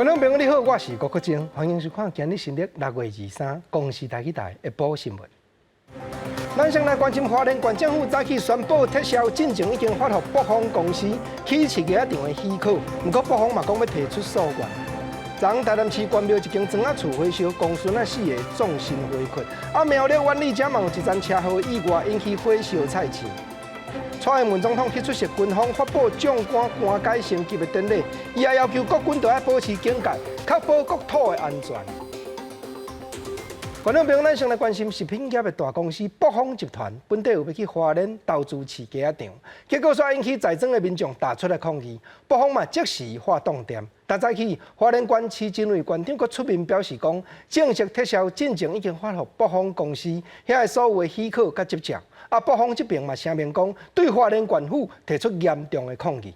觀眾朋友你好，我是郭國晶，歡迎收看今日新曆6月23公視台語台的報新聞。咱先來關心花蓮縣政府早起宣布撤銷進前已經發予卜蜂公司起飼雞仔場的許可，毋過卜蜂嘛講欲提出訴願。昨昏台南市關廟一間磚仔厝火燒，公孫仔四個葬身火窟。啊，苗栗苑裡遮嘛有一場車禍意外，引起火燒菜市。蔡英文總統去出席軍方發布將官官階升級的典禮，伊也要求國軍都愛保持警戒，確保國土的安全。觀眾朋友，咱先來關心食品業的大公司卜蜂集團，本底有欲去花蓮投資飼雞仔場，結果煞引起在莊的民眾提出來抗議，卜蜂嘛即時發凍電。但早起花蓮縣市政委縣長閣出面表示講，正式撤銷進前已經發予卜蜂公司遐个所有的許可佮執照。啊，卜蜂這邊嘛聲明講，對花蓮縣府提出嚴重的抗議。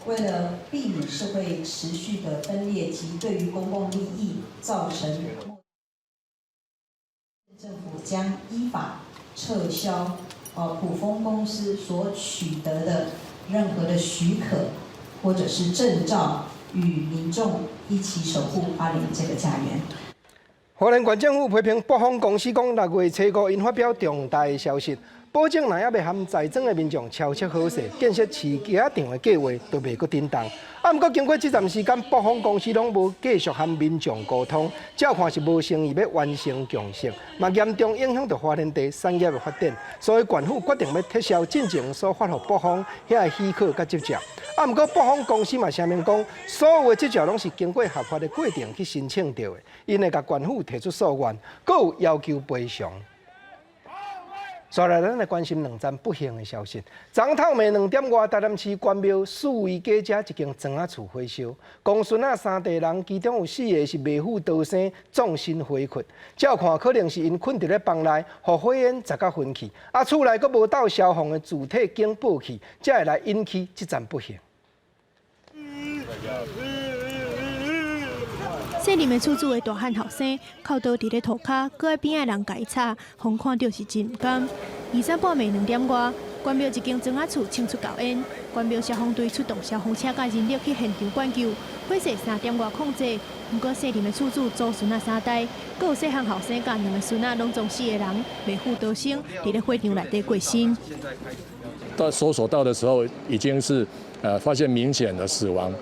為了避免社會持續的分裂及對於公共利益造成，政府將依法撤銷哦卜蜂公司所取得的任何的許可或者是證照，與民眾一起守護花蓮這個家園。花蓮縣政府批評卜蜂公司講，6月初五𪜶發表重大的消息，保證若猶未和在莊的民眾敲切好勢，建設飼雞仔場的計劃都袂閣振動。啊，毋過經過這段時間，卜蜂公司攏無繼續和民眾溝通，照看是無誠意欲完成共識，嘛嚴重影響著花蓮地產業的發展。所以縣府決定欲撤銷進前所發予卜蜂遐个許可佮執照。啊，毋過卜蜂公司嘛聲明講，所有的執照攏是經過合法的過程去申請著的，𪜶會共縣府提出訴願，閣有要求賠償。接來，咱來關心兩則不幸的消息。昨昏透暝2點外，台南市關廟四維街遮一間磚仔厝火燒，公孫仔三地人，其中有四個是未付逃生，葬身火窟。照看可能是𪜶睏佇咧房內，予火煙灼甲昏去，啊，厝內閣無鬥消防的自體警報器，才會來引起這場不幸。細林的厝主的大漢後生，哭倒佇咧塗跤，閣愛邊仔人共伊擦，予人看著是真毋甘。23半暝2點外，關廟一間磚仔厝衝出厚煙，關廟消防隊出動消防車佮人力去現場灌救，火勢3點外控制。毋過細林的厝主祖孫仔三代，閣有細漢後生佮兩个孫仔，攏總四个人未赴逃生，佇咧火場內底過身。到搜索到的時候，已經是發現明顯的死亡。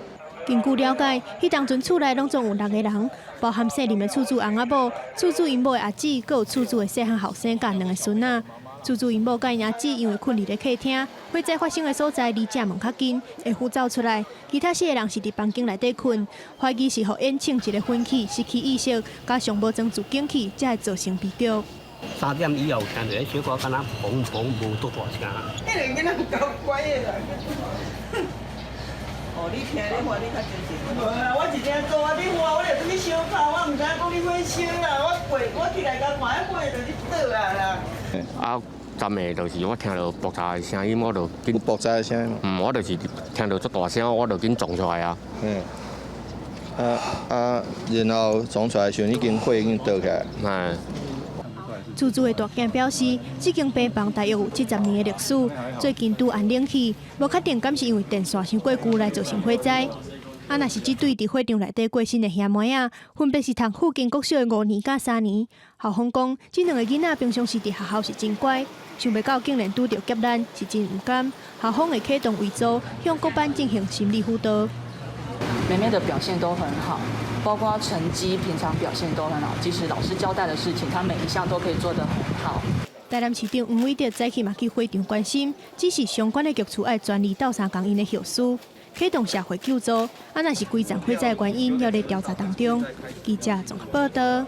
根據了解，彼當陣厝內攏總有六个人，包含細林的厝主翁仔某、厝主𪜶某的阿姊，閣有厝主的細漢後生佮兩个孫仔。厝主𪜶某佮𪜶阿姊因為睏佇咧客廳，火災發生的所在離正門較近，會赴走出來。其他四个人是佇房間內底睏，懷疑是予煙衝一个昏去，失去意識，加上無裝自警器，才會造成悲劇。 3點以後聽著彼小可敢若砰砰無多大聲。彼個囡仔夠乖的啦。哦，你聽咧話，你較精神。無啦，我是聽做啊，你話我著啥物燒炮，我毋知影講你火燒啦，我過我起來共看，彼火就去倒啊啦。啊，昨暝就是我聽著爆炸的聲音，我就緊爆炸的聲音。嗯，我就是聽著足大聲，我就緊衝出來啊。嗯。啊啊，然後衝出來時陣，已經火已經著起來。嗯。厝主的大囝表示，這間平房大約有70年的歷史，最近拄安冷氣，無確定敢是因為電線傷過舊來造成火災。啊，若是這對佇火場內底過身的兄妹仔，分別是讀附近國小的五年佮三年。校方講，這兩個囡仔平常時佇學校是真乖，想袂到竟然拄著劫難，是真毋甘。校方會啟動遺囑，向各班進行心理輔導。妹妹的表現都很好，包括成績，平常表現都很好。即使老師交代的事情，她每一項都可以做得很好。台南市長黃偉哲早起嘛去火場關心，指示相關的局處愛全力鬥相共𪜶的後事，啟動社會救助。啊，若是規層火災原因，猶咧調查當中。記者綜合報道。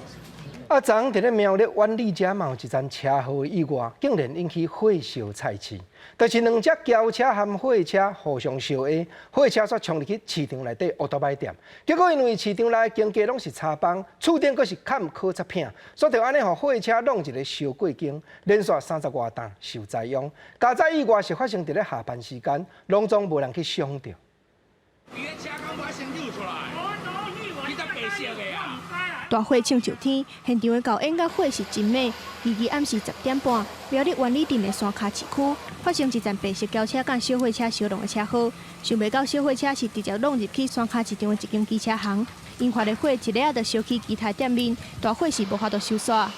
啊，昨昏佇咧苗栗苑裡遮嘛有一場車禍意外，竟然引起火燒菜市。就是兩隻轎車和貨車互相相挨，貨車煞衝入去市場內底烏托邦店，結果因為市場內經過攏是柴枋，厝頂閣是崁烤漆片，所以就按呢予貨車弄一个燒過間，連續30外擔受災殃。佳哉意外是發生佇咧下班時間，攏總無人去傷著。大火衝上天，現場的厚煙佮火勢真猛。二暗時10點半，苗栗灣里鎮的山跤市區發生一陣白色轎車佮小貨車相撞的車禍。想袂到小貨車是直接撞入去山跤市場的一間機車行，引發的火一下就燒去其他店面，大火是無法度收煞。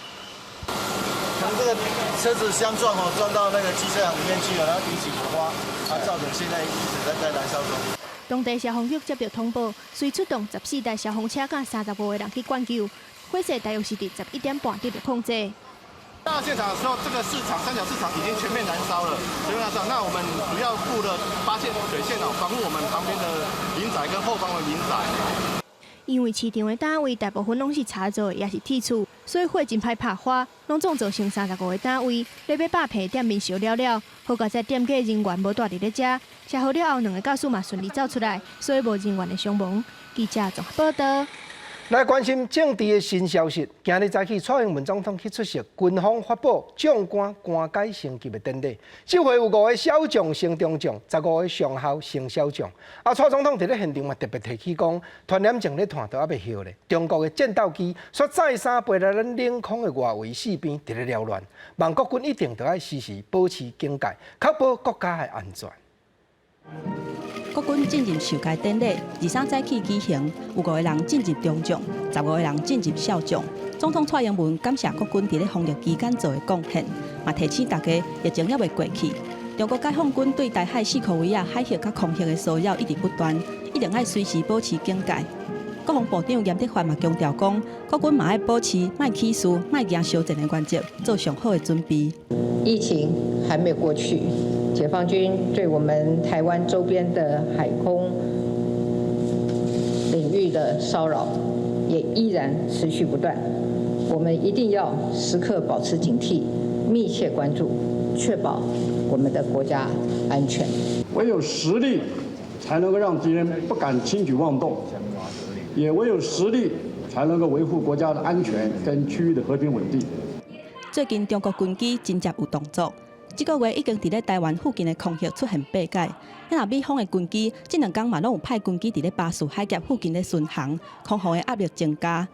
從這個車子相撞哦，撞到那個機車行裡面去了，然後引起火花，啊，造成現在一直在燃燒中。當地消防局接到通報，隨出動14台消防車佮35個人去灌救，火勢大約是佇11點半得到控制。到現場的時候，這個市場三角市場已經全面燃燒了，全面燃燒。那我們主要布了8線水線哦，防護我們旁邊的民宅跟後方的民宅。因為市場的單位大部分攏是柴做的，抑是鐵厝，所以火真歹拍花，攏總造成35個單位咧欲100坪店面燒了了。好佳哉店家人員無蹛佇咧遮，車禍了後兩个駕駛嘛順利走出來，所以無人員的傷亡。記者綜合報道。來關心政治的新消息。今日早起，蔡英文總統去出席軍方發布將官官階升級的典禮。這回有五個小將升中將，15個上校升少將。啊，蔡總統佇咧現場嘛特別提起講，傳染症咧傳都猶未歇咧。中國的戰鬥機煞再三飛來咱領空的外圍四邊，佇咧擾亂。望國軍一定著愛時時保持警戒，確保國家的安全。國軍進入授階典禮，23早起舉行，有五個人進入中將，15個人進入少將。總統蔡英文感謝國軍佇咧防疫期間做的貢獻，嘛提醒大家疫情猶未過去。中國解放軍對台海四箍圍仔海域佮空域的騷擾一直不斷，一定愛隨時保持警戒。國防部長嚴德發嘛強調講，國軍嘛愛保持莫起事、莫驚相戰的原則，做上好的準備。疫情還沒有過去。解放軍對我們台灣周邊的海空領域的騷擾也依然持續不斷，我們一定要時刻保持警惕，密切關注，確保我們的國家安全。唯有實力，才能夠讓敵人不敢輕舉妄動；也唯有實力，才能夠維護國家的安全跟區域的和平穩定。最近中國軍機真正有動作。這個月已經佇咧台灣附近的空域出現八擺，若美方的軍機這兩工嘛攏有派軍機佇咧巴士海峽附近咧巡航，空防的壓力增加。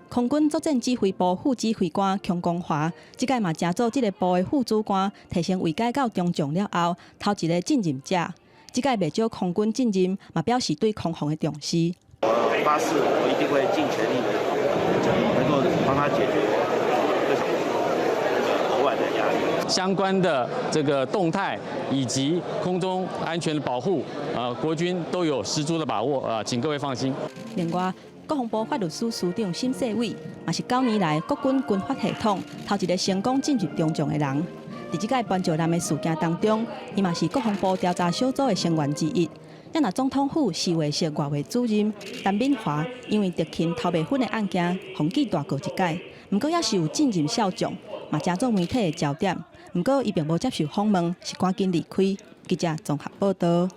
空軍作戰指揮部副指揮官孔光華，這擺嘛成做這个部的副主官，提升位階到中將了後，頭一个進任者。這擺袂少空軍進任，嘛表示對空防的重視。我發誓，我一定會盡全力的，能夠幫他解決這種額外的壓力。相關的這個動態以及空中安全的保護，國軍都有十足的把握，啊，請各位放心。另外，國防部法律司司長沈世偉，嘛是9年來國軍軍法系統頭一个成功進入中將的人。佇這擺潘石南的事件當中，伊嘛是國防部調查小組的成員之一。若總統府司話室外話主任陳敏華，因為特勤偷麥粉的案件，予記大過一擺，毋過猶是有進任少將，嘛成做媒體的焦點。毋過伊並無接受訪問，是趕緊離開。記者綜合報道。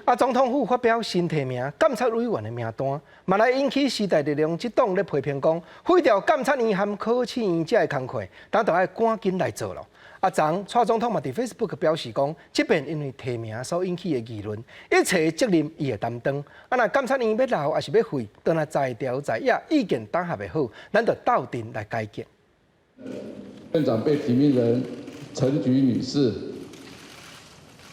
啊，總統府發表新提名監察委員的名單，嘛來引起時代力量這黨咧批評講，廢掉監察院和考試院這个工課，咱就愛趕緊來做囉。啊，昨蔡總統嘛佇 Facebook 表示講，這遍因為提名所引起的議論，一切責任伊會擔當。啊，若監察院欲留抑是欲廢，當若在朝在野意見綜合會好，咱就鬥陣來解決。院長被提名人陳菊女士。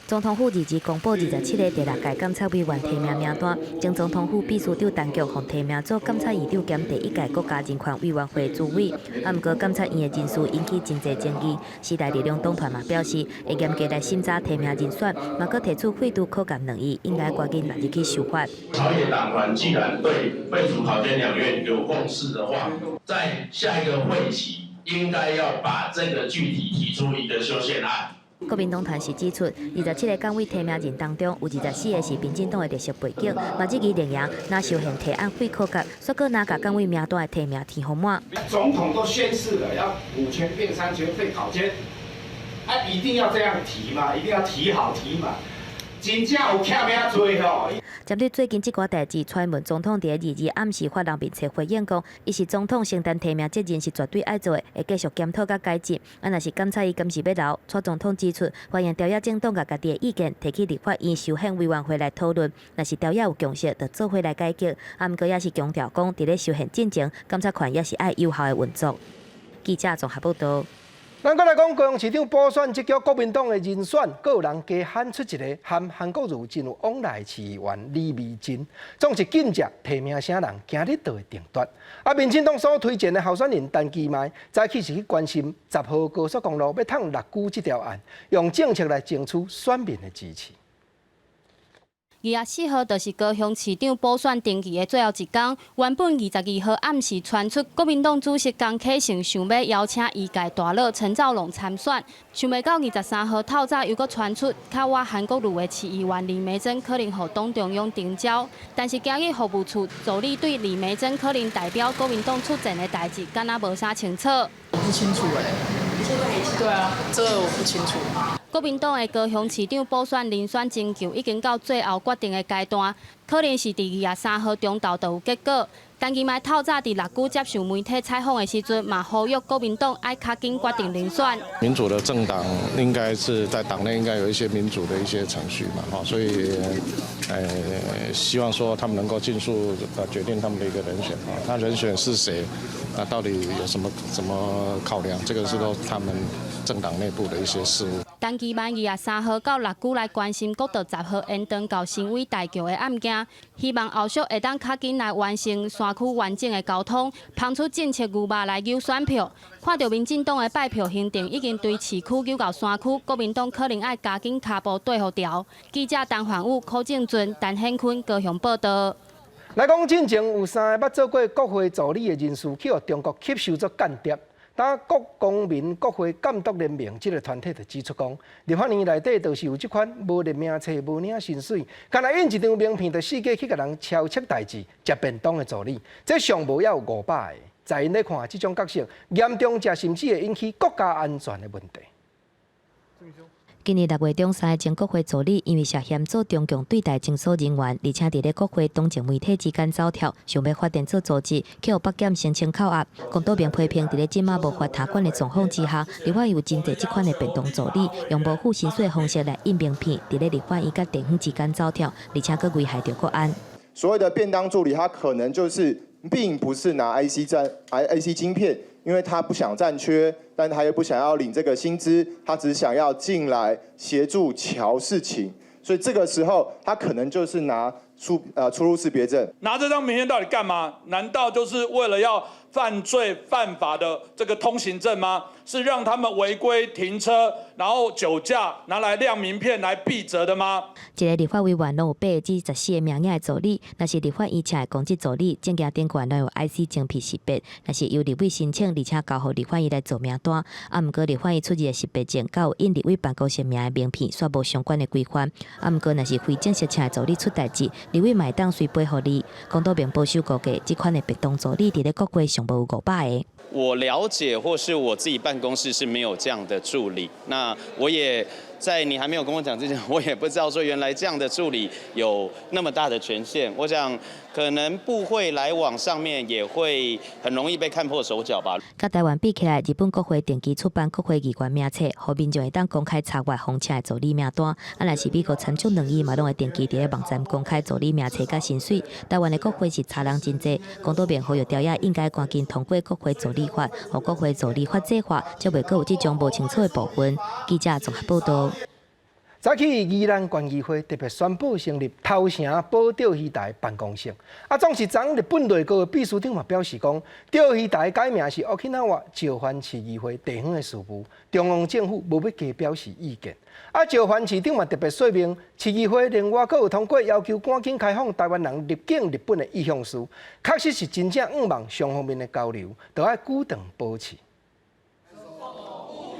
總統府22公布27個第六屆監察委員提名名單，前總統府秘書長陳菊予提名做監察院長兼第一屆國家人權委員會主委。啊，毋過監察院的人事引起真濟爭議。時代力量黨團嘛表示，會嚴格來審查提名人選，嘛閣提出廢除考監兩院，應該趕緊納入去修法。朝野黨團既然對廢除考監兩院有共識的話，在下一個會期應該要把這個具體提出一個修憲案。國民黨團是指出，27個監委提名人當中，有24個是民進黨的綠色背景，嘛質疑綠營若修憲提案廢考監，煞閣若共監委名單的提名填予滿。總統都宣示了要5權變3權廢考監，啊，一定要這樣提嘛，一定要提好提滿。真正有欠遐濟吼。針對最近這寡代誌，蔡英文總統佇22暗時發人面冊回應講，伊是總統承擔提名責任是絕對愛做的，會繼續檢討佮改進。啊，若是監察伊敢是欲留，蔡總統指出，歡迎朝野政黨共家己的意見提去立法院修憲委員會來討論。若是朝野有共識，就做伙來解決。啊，毋過也是強調講，佇咧修憲進前，監察權也是愛有效的運作。記者綜合報道。咱閣來講高雄市長補選，這局國民黨的人選，閣有人加喊出一个和韓國瑜真有往來市議員李眉蓁，總是禁食提名聲人，今日就會定奪。啊，民進黨所推薦的候選人陳其邁，早起是去關心10號高速公路欲通六龜這條案，用政策來爭取選民的支持。24號就是高雄市長補選登記的最後一工。原本22號暗時傳出國民黨主席江啟臣想欲邀請醫界大佬陳昭龍參選，想袂到23號透早又閣傳出較倚韓國瑜的市議員李眉蓁可能予黨中央徵召，但是今日服務處助理對李眉蓁可能代表國民黨出戰的代誌，敢若無啥清楚。我不清楚欸。對啊，這個我不清楚。國民黨的高雄市長補選人選徵求已經到最後決定的階段，可能是佇23號中晝就有結果。陳其邁透早佇六龜接受媒體採訪的時陣，嘛呼籲國民黨愛較緊決定人選。民主的政黨應該是在黨內應該有一些民主的一些程序嘛，哈，所以，希望說他們能夠盡速決定他們的一個人選啊，那人選是誰？那到底有什麼什麼考量？這個是都他們政黨內部的一些事務。陳其邁23號到六龜來關心國道10號延長到新偉大橋的案件，希望後續會當較緊來完成山區完整的交通，拋出政策牛肉來誘選票。看著民進黨的拜票行程已經對市區誘到山區，國民黨可能愛加緊跤步對予牢。記者陳焕武、柯正尊、陳顯坤高雄報道。來講，進前有三個捌做過國會助理的人士，去予中國吸收做間諜。當國公民國會監督聯盟這个團體就指出講，立法院內底就是有這款無列名冊、無領薪水，干焦印一張名片就四界去共人敲切代誌、食便當的助理，這上無也有500个。在𪜶咧看，這種角色嚴重者甚至會引起國家安全的問題。今年6月中，三个前國會助理因為涉嫌做中共對台情搜人員，而且佇咧國會黨政媒體之間走跳，想欲發展做組織，去予北檢申請扣押。龔道明批評，佇咧這馬無法查管的狀況之下，立法院有真濟這款的便當助理，用無付薪水的方式來印名片，佇咧立法院佮地方之間走跳，而且閣危害著國安。所謂的便當助理，他可能就是並不是拿 IC 佔 IC 晶片。因為他不想佔缺，但他又不想要領這個薪資，他只想要進來協助喬事情，所以這個時候他可能就是拿出入識別證。拿這張名片到底幹嘛？難道就是為了要犯罪犯法的這個通行證嗎？是讓他們違規停車，然後酒駕拿來亮名片來避責的嗎？一个立法委員攏有8至14个名額的助理，若是立法院請的公職助理，證件頂懸攏有 IC 晶片識別，若是由立委申請，而且交予立法院來做名單。啊，毋過立法院出入的識別證，佮有印立委辦公室名的名片，煞無相關的規範。啊，毋過若是非正式請的助理出代誌，立委嘛會當隨批予你。龔道明保守估計，這款的便當助理佇咧國會上無有500个。我了解，或是我自己辦公室是沒有這樣的助理。那我也在你還沒有跟我講之前，我也不知道說原來這樣的助理有那麼大的權限。我想可能部會來往上面也會很容易被看破手腳吧。佮台灣比起來，日本國會定期出版國會議員名冊，予民眾會當公開查閱予請的助理名單。啊，若是美國參眾兩院嘛，攏會定期佇咧網站公開助理名冊佮薪水。台灣的國會是查人真濟，龔道明呼籲朝野應該趕緊通過國會助理法，予國會助理法制化，才袂閣有這種無清楚的部分。記者綜合報道。早起宜蘭縣議會特別宣布成立頭城保釣魚台辦公室。啊，總是昨日本內閣的秘書長嘛表示講，釣魚台改名是 Okinawa 石垣市議會地方的事務，中央政府無欲加表示意見。啊，石垣市長嘛特別說明，市議會另外閣有通過要求趕緊開放台灣人入境日本的意向書，確實是真正向望雙方面的交流，著愛久長保持。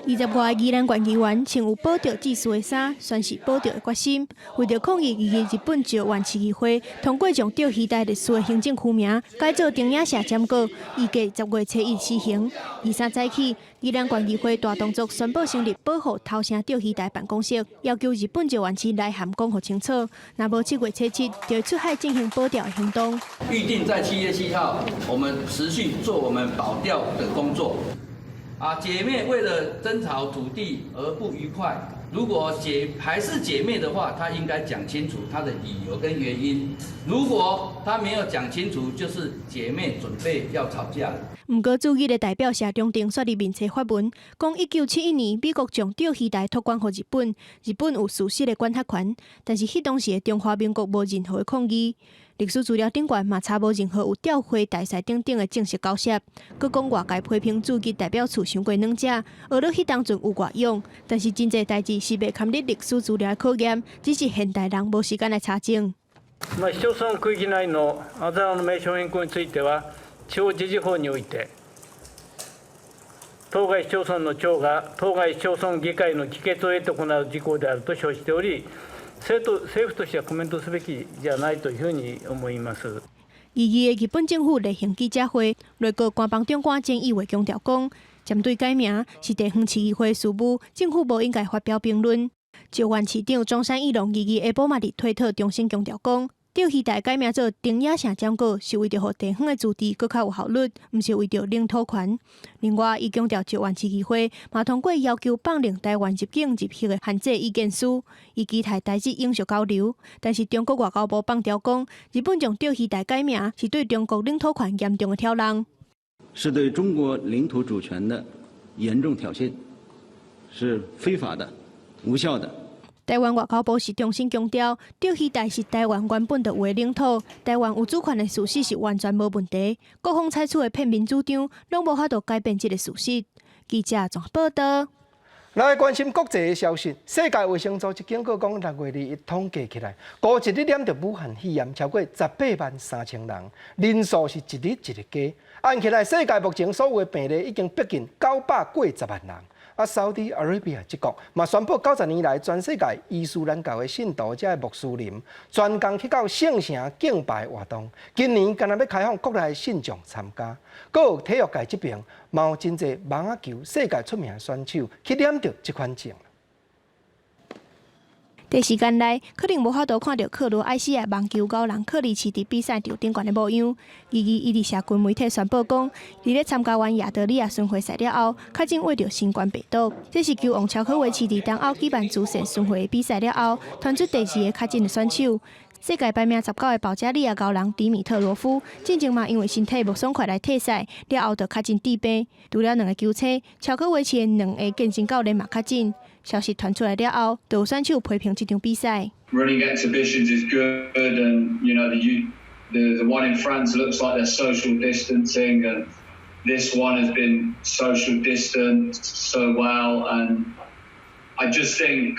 20外个宜蘭縣議員穿有保釣志士的衫，宣示保釣的決心。為著抗議22日日本石垣市議會通過將釣魚台歷史的行政區名改做長野社占國，預計10月初1施行。23早起，宜蘭縣議會大動作宣布成立保護頭城釣魚台辦公室，要求日本石垣市來函講予清楚，若無7月初7就會出海進行保釣的行動。預定在7月7號，我們持續做我們保釣的工作。啊，姐妹為了爭吵土地而不愉快，如果姐還是姐妹的話，她應該講清楚她的理由跟原因。如果她沒有講清楚，就是姐妹準備要吵架了。毋過，駐日的代表謝長廷煞佇面冊發文，講1971年美國將釣魚台託管予日本，日本有事實的管轄權，但是彼當時的中華民國無任何的抗議。歷史資料頂懸嘛查無任何有釣魚台賽等等的正式交涉。閣講外界批評駐日代表處傷過軟食，學了彼當陣有外用，但是真濟代誌是袂堪得歷史資料的考驗，只是現代人無時間來查證。ま市町村區域內のあざらの名稱変更については、地方自治法において、當該市町村の長が當該市町村議會の議決を得て行う事項であると承知しており、政府としてはコメントすべきじゃないというふうに思います。22日日本政府例行記者會，內閣官房長官菅義偉強調講，針對改名是地方市議會事務，政府無應該發表評論。石垣市長中山義隆22下晡嘛佇推特重新強調講，釣魚台改名做長野城掌國，是為著予地方的自治閣較有效率，毋是為著領土權。另外，伊強調石垣市議會嘛通過要求放任台灣入境入核的限制意見書，伊期待台日永續交流。但是中國外交部放調講，日本將釣魚台改名是對中國領土權嚴重的挑釁，是對中國領土主權的嚴重挑釁，是非法的、無效的。台灣外交部是重新強調，釣魚台是台灣原本就有的領土，台灣有主權的事實是完全無問題。各方採取的片面主張，攏無法度改變這个事實。記者綜合報道。來關心國際的消息，世界衛生組織警告講，6月21統計起來，孤一日染著武漢肺炎超過18萬3千人，人數是一日一日加。按起來，世界目前所有的病例已經逼近9過10萬人。啊，沙烏地阿拉伯這國嘛宣布，90年來全世界伊斯蘭教的信徒，這个穆斯林，專工去到聖城敬拜活動。今年敢若欲開放國內信眾參加。閣有體育界這邊，嘛有真濟網仔球世界出名的選手去染著這款症。短時間內，可能無法度看著克羅埃西亞網球鷗人科里奇佇比賽場頂懸的模樣。22伊佇社群媒體宣布講，佇咧參加完亞得里亞巡迴賽了後，確診患著新冠病毒。這是球王喬科維奇佇東歐舉辦慈善巡迴比賽了後，傳出第二个確診的選手。世界排名19个保加利亞鷗人迪米特羅夫，進前嘛因為身體無爽快來退賽，了後就確診致病。除了兩个球星，喬科維奇的兩个健身教練嘛確診。消息傳出來了後，就有選手批評這場比賽。 Running exhibitions is good, and you know the one in France looks like they're social distancing, and this one has been social distanced so well, and I just think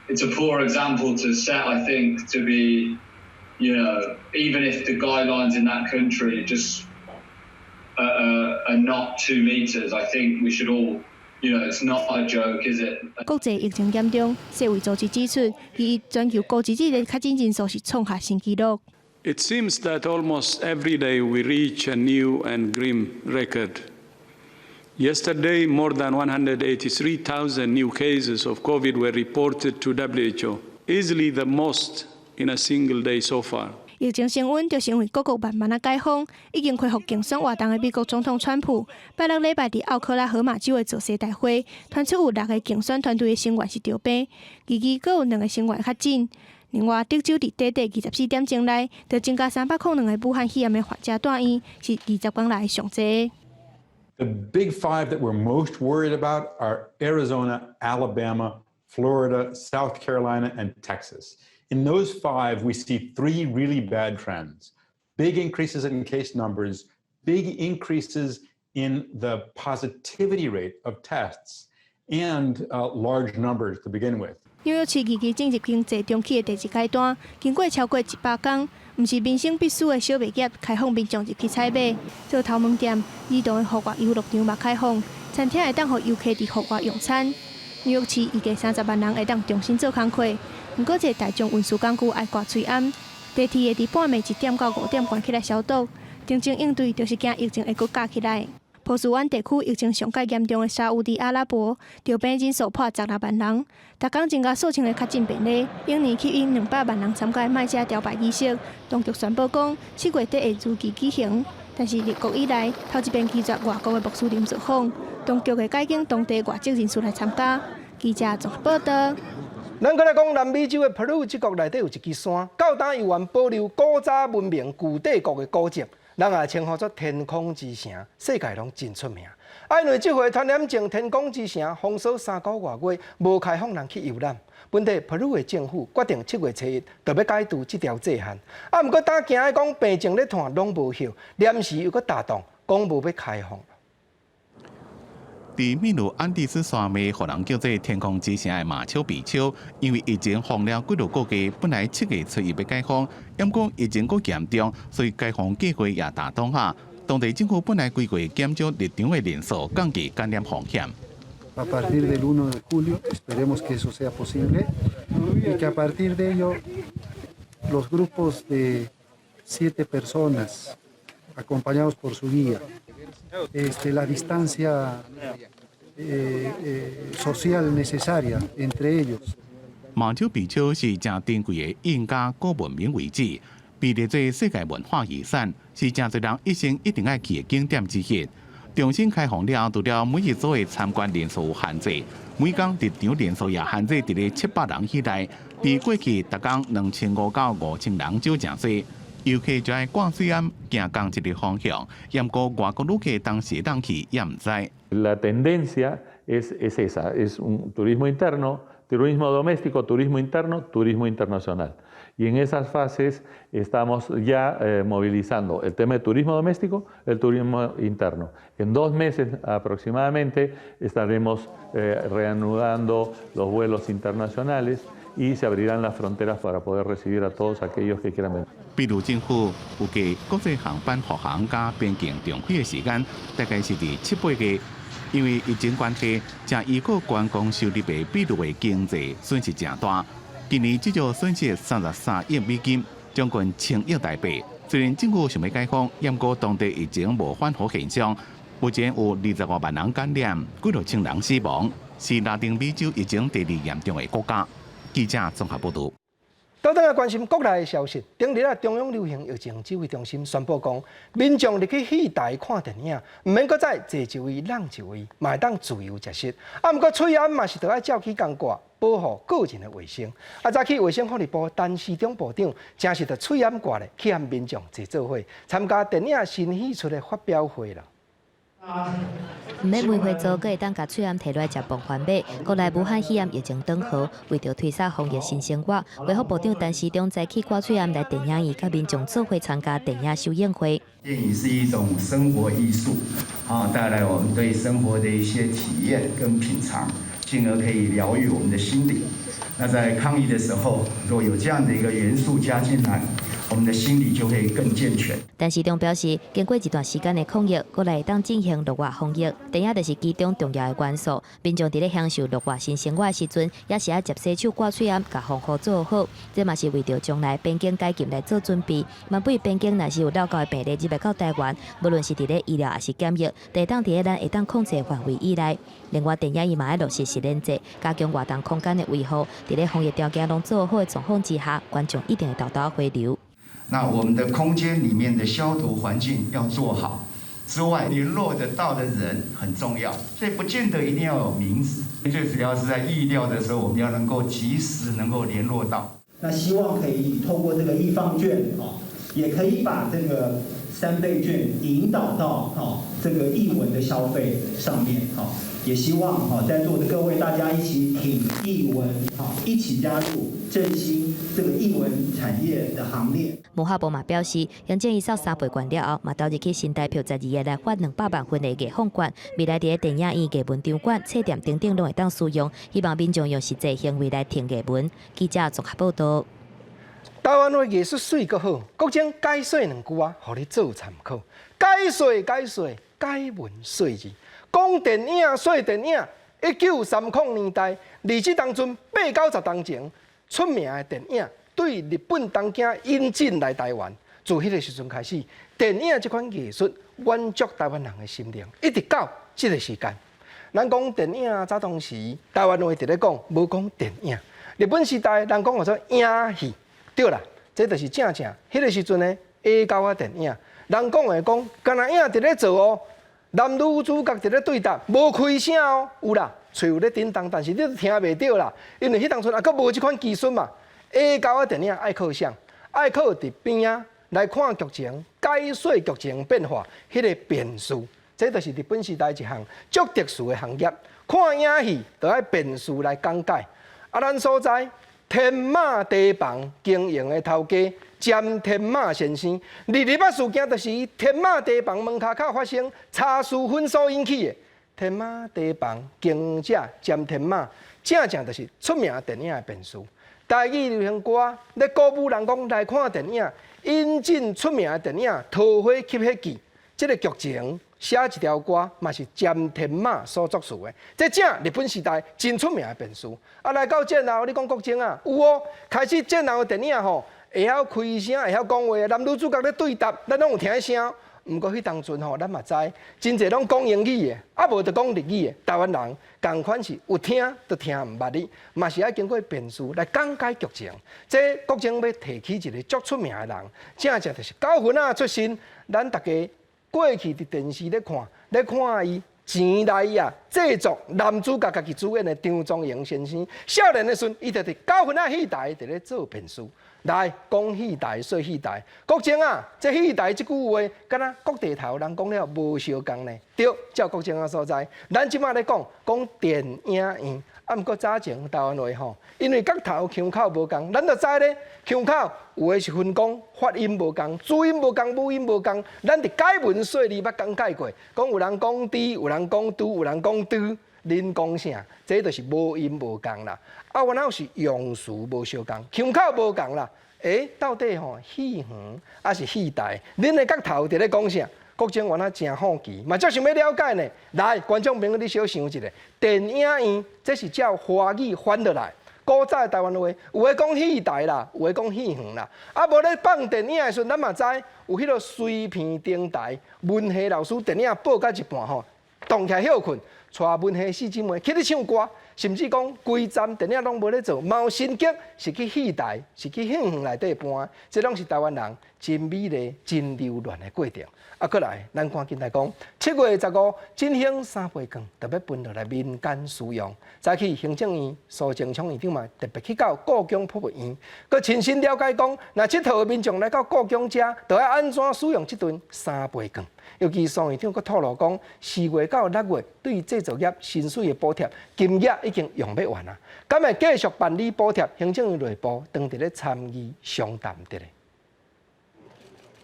it's a poor example to set. I think to be, even if the guidelines in that country just are not 2 meters, I think we should all. It's not a joke, is it? 國際疫情嚴重，世衛組織指出，21全球孤一日的確診人數是創下新紀錄。 It seems that almost every day we reach a new and grim record. Yesterday, more than 183,000 new cases of COVID were reported to WHO, easily the most in a single day so far. 疫情升溫，就是因為各國慢慢仔解封，已經恢復競選活動的美國總統川普，拜六禮拜佇奧克拉荷馬州的造勢大會，傳出有六个競選團隊的成員是著病，22閣有兩个成員確診。另外，德州佇短短24點鐘內，就增加302个武漢肺炎的患者住院，是20工來上濟。 The big five that we're most worried about are Arizona, Alabama, Florida, South Carolina, and Texas. In those five, we see three really bad trends: big increases in case numbers, big increases in the positivity rate of tests, and large numbers to begin with. 紐約市22進入經濟重啟的第二階段，經過超過100工，毋是民生必須的小賣業開放民眾入去採買，做頭毛店、兒童的戶外遊樂場嘛開放。餐廳會當予遊客佇戶外用餐。紐約市預計30萬人會當重新做工課，毋過坐大眾運輸工具愛掛喙罨，地鐵會佇半暝1點到5點關起來消毒。定情應對，就是驚疫情會閣加起來。波斯灣地區疫情上蓋嚴重的沙烏地阿拉伯，著病人數破16萬人，逐工增加數千个確診病例，永年吸引200萬人參加麥加朝拜儀式。當局宣布講，7月底會如期舉行，但是立國以來頭一遍拒絕外國的穆斯林造訪，當局會改經當地外籍人士來參加。記者綜合報道。咱閣來講南美洲的秘魯這國內底有一支山，到今猶原保留古早文明古帝國的古跡。人也稱呼做天空之城，世界攏真出名。啊，因為這回傳染症天空之城封鎖3個外月，無開放人去遊覽。本地秘魯的政府決定7月初一就欲解除這條制限。啊，毋過當驚的講病情咧湠攏無效，臨時又閣打動，講無欲開放。佇秘魯安第斯山脈，予人叫做天空之城的馬丘比丘，因為疫情封了幾個月，本來7月初一欲解封，毋過疫情閣嚴重，所以解封計劃也打擋下。當地政府本來規劃減少入場的人數，降低感染風險。 A partir del 1 de julio esperemos que eso sea posible y que a partir de ello los grupos de siete personas acompañados por su guía, la distancia social necesaria entre ellos. 馬丘比丘是誠珍貴的印加古文明遺址，被列做世界文化遺產，是誠濟人一生一定愛去的景點之一。重新開放了後，除了每一組的參觀人數有限制，每工入場人數也限制佇咧700人以內。比過去逐工2500到5000人少誠濟。遊客就愛掛喙罨，行仝一个方向，毋過外國旅客當時會當去也毋知。 La tendencia es esa, es un turismo interno, turismo doméstico, turismo interno, turismo internacional. Y en esas fases estamos ya movilizando el tema de turismo doméstico, el turismo interno. En 2 meses aproximadamente estaremos reanudando los vuelos internacionales y se abrirán las fronteras para poder recibir a todos aquellos que quieran venir. 秘魯政府預計國際航班復航佮邊境重開的時間，大概是佇七八月。因為疫情關係，誠依靠觀光收入的秘魯的經濟損失誠大。今年至少損失33億美金，將近1000億台幣。雖然政府想欲解封，毋過當地疫情無緩和現象，目前有25萬人感染，幾若千人死亡，是拉丁美洲疫情第二嚴重的國家。記者綜合報導。倒轉來關心國內的消息，頂日啊，中央流行疫情指揮中心宣布講，民眾入去戲台看電影，毋免閣再坐一位攏一位，嘛會當自由食食。啊，毋過喙罨嘛是著愛照起工掛，保護個人的衛生。啊，早起衛生福利部陳時中部長誠實著喙罨掛咧，去和民眾坐做伙參加電影新戲出的發表會啦。毋免圍會座，閣會當共喙罨提落來食磅番麥。國內武漢肺炎疫情轉好，為著推捒防疫新生活，衛福部長陳時中早起掛喙罨來電影院，佮民眾做伙參加電影首映會。電影是一種生活藝術，啊，帶來我們對生活的一些體驗跟品嘗，進而可以療癒我們的心靈。那在抗疫的時候，若有這樣的一個元素加進來，我們的心理就會更健全。陳時中表示，經過一段時間的抗疫，閣來會當進行戶外防疫，電影就是其中重要的元素。民眾佇咧享受樂活新生活的時陣，也是愛捷洗手、掛喙罨，共防護做好。這嘛是為著將來邊境解禁來做準備。萬一邊境若是有漏猴的病例入來到台灣，無論是佇咧醫療抑是檢疫，都會當佇咧咱會當控制範圍以內。另外，電影院嘛愛落實實聯制，加強活動空間的維護。佇咧防疫條件攏做好的狀況之下，觀眾一定會沓沓回流。那我們的空間裡面的消毒環境要做好，之外聯絡得到的人很重要，所以不見得一定要有名字，最主要是在疫調的時候，我們要能夠及時能夠聯絡到。那希望可以透過這個藝 FUN 券，也可以把這個三倍券引導到這個藝文的消費上面，也希望在座的各位大家一起挺藝文，一起加入振興這個藝文產業的行列。文化部嘛表示，行政院送三倍券了後，嘛投入去新台票12個來發200萬份的藝 FUN 券，未來佇咧電影院、藝文場館、冊店等等攏會當使用，希望民眾用實際行為來挺藝文。記者綜合報道。台灣話藝術媠閣好，閣將解說兩句仔，予你做參考。解說解說，解文說字。講電影、說電影，1930年代，二戰當陣八九十冬前出名的電影，對日本東京引進來台灣，自彼个時陣開始，電影這款藝術滿足台灣人的心靈，一直到這個時間。咱講電影早當時，台灣話佇咧講，無講電影。日本時代，人講叫做影戲，對啦，這就是正正彼個時陣的矮溝仔電影。人講的講，敢若影佇咧做哦，男女主角佇咧對答，無開聲哦，有啦，喙有咧振動，但是你都聽袂著啦，因為彼當陣猶閣無這款技術嘛。矮溝仔電影愛靠啥？愛靠佇邊仔來看劇情，解說劇情變化，彼個辯士。這就是日本時代一項足特殊的行業。看影戲就愛辯士來講解。啊，咱所在天馬茶房經營的頭家詹天馬先生，二二八事件就是伊天馬茶房門跤口發生茶匙粉所引起的。天馬茶房經營者詹天馬，正正就是出名電影的辯士。台語流行歌咧鼓舞人講來看電影，引進出名的電影《桃花吸血記》這個劇情。寫一條歌嘛是詹天馬所作詞的，這正日本時代真出名的辯士。啊，來到戰後，你講國政啊，有哦，開始戰後的電影吼，會曉開聲，會曉講話，男女主角咧對答，咱攏有聽聲。毋過彼當陣吼，咱嘛知，真濟攏講英語的，啊無就講日語的。台灣人仝款是有聽都聽毋捌的，嘛是愛經過辯士來講解劇情。這國政欲提起一個足出名的人，正正就是九份仔出身，咱大家。過去佇電視咧看，咧看伊錢來啊製作男主角家己主演的張宗營先生，少年的時陣，伊就佇九份仔戲台佇咧做辯士。來講戲台說戲台，國政啊，這戲台這句話，敢若國地頭人講了無相仝呢？對，照國政仔所在，咱這馬咧講講電影院，啊，毋過早前台灣話吼，因為角頭腔口無仝，咱就知咧腔口有的是分講發音無仝，主音無仝，母音無仝，咱佇解文說理捌講解過，講有人講豬，有人講拄，有人講豬，恁講啥？這就是母音無仝啦。啊，原來是用詞無相仝，腔口無仝啦。欸，到底吼戲園抑是戲台？恁的角頭佇咧講啥？國政原來真好奇，嘛足想欲了解呢。來，觀眾朋友，你小想一下，電影院這是照華語翻落來。古早的台灣話，有的講戲台啦，有的講戲園啦。啊，無咧放電影的時陣，咱嘛知有彼個隨片燈台，文戲老師電影播到一半吼，動起來歇睏，帶文戲四姊妹起咧唱歌，甚至講規站電影攏無咧做，嘛有新劇是去戲台，是去戲園內底搬，這攏是台灣人真美麗、真留戀的過程。啊，閣來，咱趕緊來講，7月15，振興三倍券就欲分落來民間使用。早起行政院蘇貞昌院長嘛特別去到故宮博物院，閣親身了解講，若𨑨迌的民眾來到故宮遮，就愛按怎使用這頓三倍券。尤其蘇院長閣透露講，4月到6月對製造業薪水的補貼金額已經用欲完啊，敢會繼續辦理補貼？行政院內部當佇咧參議商談佇咧。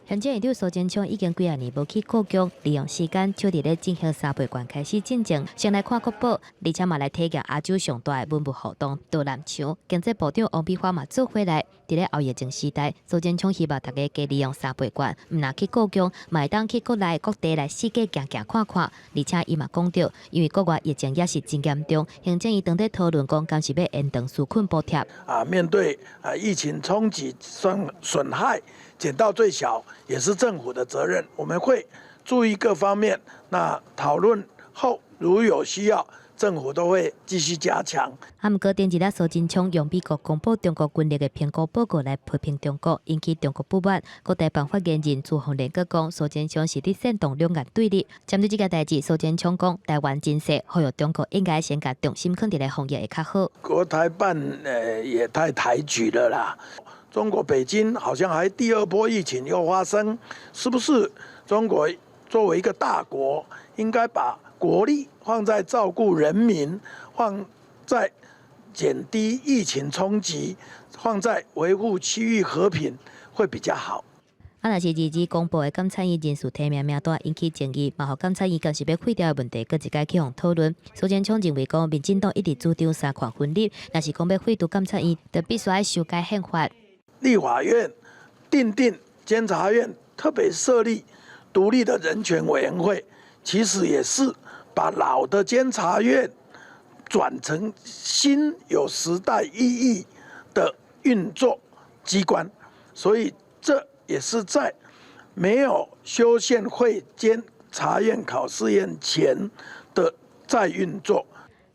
行政院長蘇貞昌已經幾仔年無去故宮，利用時間就佇咧振興三倍券開始進前，先來看國寶，而且嘛來體驗亞洲上大的文物活動導覽牆。經濟部長王美花嘛做伙來，佇咧後疫情時代，蘇貞昌希望大家加利用三倍券，毋若去故宮，嘛會當去國內各地來四界行行看看。而且伊嘛講著，因為國外疫情也是真嚴重，行政院當咧討論講，敢是欲延長紓困補貼。啊，面對啊疫情衝擊損損害。減到最小也是政府的責任，我們會注意各方面。那討論後如有需要，政府都會繼續加強。啊，毋過頂一日蘇貞昌用美國公布中國軍力的評估報告來批評中國，引起中國不滿。國台辦發言人朱鳳蓮閣講，蘇貞昌是佇煽動兩岸對立。針對這個代誌，蘇貞昌講，台灣真細，呼籲中國應該先共重心囥佇咧防疫會較好。國台辦也太抬舉了啦。中國北京好像還第二波疫情又發生，是不是？中國作為一個大國，應該把國力放在照顧人民，放在減低疫情衝擊，放在維護區域和平會比較好。啊，若是二二公布的監察院人事提名名單引起爭議，嘛予監察院敢是欲廢掉的問題，閣一擺去予討論。蘇貞昌認為講，民進黨一直主張三權分立，若是講欲廢除監察院，就必須愛修改憲法。立法院訂定監察院特別設立獨立的人權委員會，其實也是把老的監察院轉成新有時代意義的運作機關，所以這也是在沒有修憲廢監察院考試院前的再運作。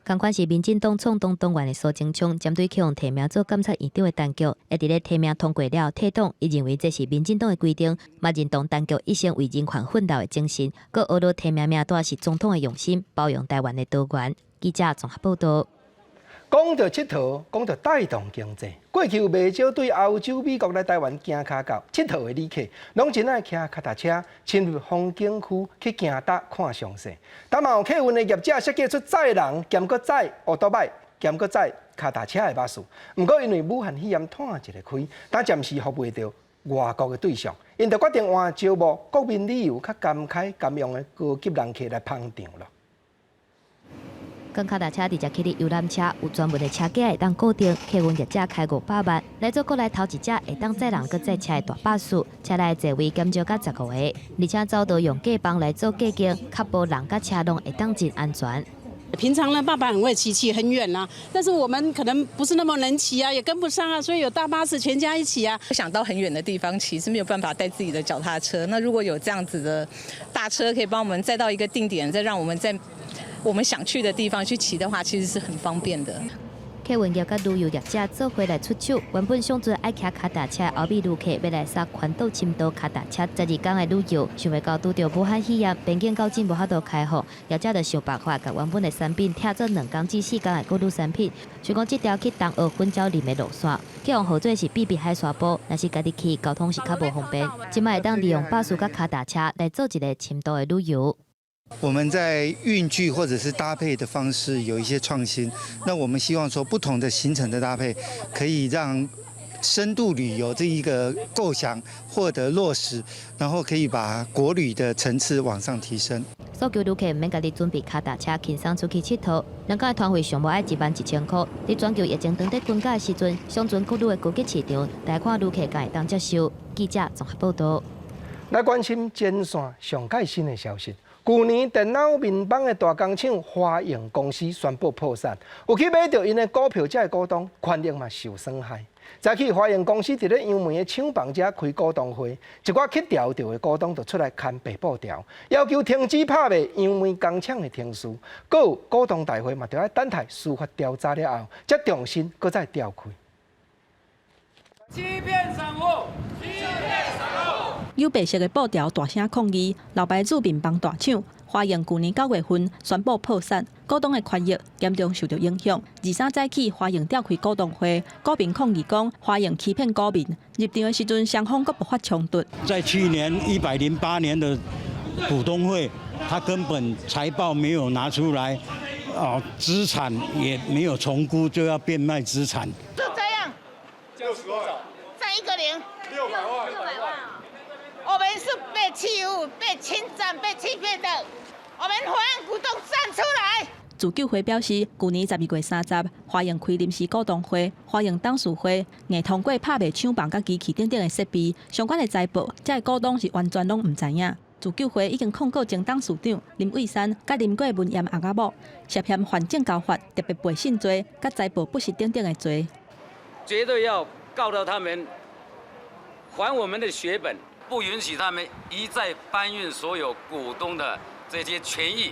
仝款是民進黨創黨黨員的蘇貞昌，針對去予提名做監察院長的陳菊，會佇咧提名通過了退黨，伊認為這是民進黨的規定，嘛認同陳菊一生為人權奮鬥的精神，閣呵咾提名名單是總統的用心，包容台灣的多元。記者綜合報導。講著𨑨迌，講著帶動經濟。過去有袂少對歐洲、美國來台灣行跤到𨑨迌的旅客，攏真愛騎跤踏車深入風景區去行踏看詳細。但嘛有客運的業者設計出載人兼閣載歐多擺兼閣載跤踏車的巴士。毋過因為武漢肺炎湠一个開，但暫時服袂著外國的對象，𪜶就決定換招募國民旅遊較甘開甘用的高級人客來捧場囉。仝跤踏車直接去佇遊覽車，有專門的車架會當固定，客運業者開500萬來做國內頭一隻會當載人閣載車的大巴士，車內座位減少到15個，而且走道用隔板來做隔間，確保人佮車攏會當真安全。平常呢，爸爸很會騎，騎很遠啦，但是我們可能不是那麼能騎啊，也跟不上啊，所以有大巴士全家一起啊。想到很遠的地方騎是沒有辦法帶自己的腳踏車，那如果有這樣子的大車可以幫我們載到一個定點，再讓我們在我們想去的地方去騎的話，其實是很方便的。客運業佮旅遊業者做伙來出手，原本上陣愛騎跤踏車的歐美旅客，欲來搭環島深度跤踏車12工的旅遊，想袂到拄著武漢肺炎，邊境到今無法度開放，業者就想辦法，共原本的產品拆做2工至4工的過旅產品。像講這條去東澳粉蕉林的路線，去予號做是秘密海沙埔，若是家己去，交通是較無方便。這擺會當利用巴士佮跤踏車來做一个深度的旅遊。我們在運具或者是搭配的方式有一些創新，那我們希望說不同的行程的搭配，可以讓深度旅遊這一個構想獲得落實，然後可以把國旅的層次往上提升。訴求旅客毋免家己準備跤踏車，輕鬆出去𨑨迌。兩工的團費上無愛11,000箍。佇全球疫情當咧分解的時陣，上陣國旅的高級市場，貸款旅客敢會當接受。記者綜合報導。來關心前線上蓋新的消息。舊年電腦面板的大工廠華映公司宣布破產，有去買著𪜶的股票，這个股東權益嘛受損害。早起華映公司佇咧楊梅的廠房遮開股東會，一寡去調著的股東就出來牽白布條，要求停止拍賣楊梅工廠的程序。閣有股東大會嘛，著愛等待司法調查了後，才重新閣再召開。欺騙散戶，欺騙散戶。有白色的布條大聲抗議，老牌子面板大廠華映舊年9月份宣布破產，股東的權益嚴重受著影響。23早起，華映召開股東會，股民抗議講華映欺騙股民。入場的時陣，雙方閣爆發衝突。在去年108年的股東會，他根本財報沒有拿出來，哦，資產也沒有重估，就要變賣資產。就這樣，60萬，再一個零，600萬，600萬。我們是被欺負、被侵佔、被欺騙的，我們華映股東站出來。自救會表示，舊年12月30，華映開臨時股東會、華映董事會，硬通過拍賣廠房佮機器等等的設備，相關的財報，這个股東是完全攏毋知影。自救會已經控告前董事長林蔚山佮林過文嚴翁仔某涉嫌犯證交法，特別背信罪、佮財報不實等等的罪。絕對要告到他們還我們的血本。不允許他們一再搬運所有股東的這些權益，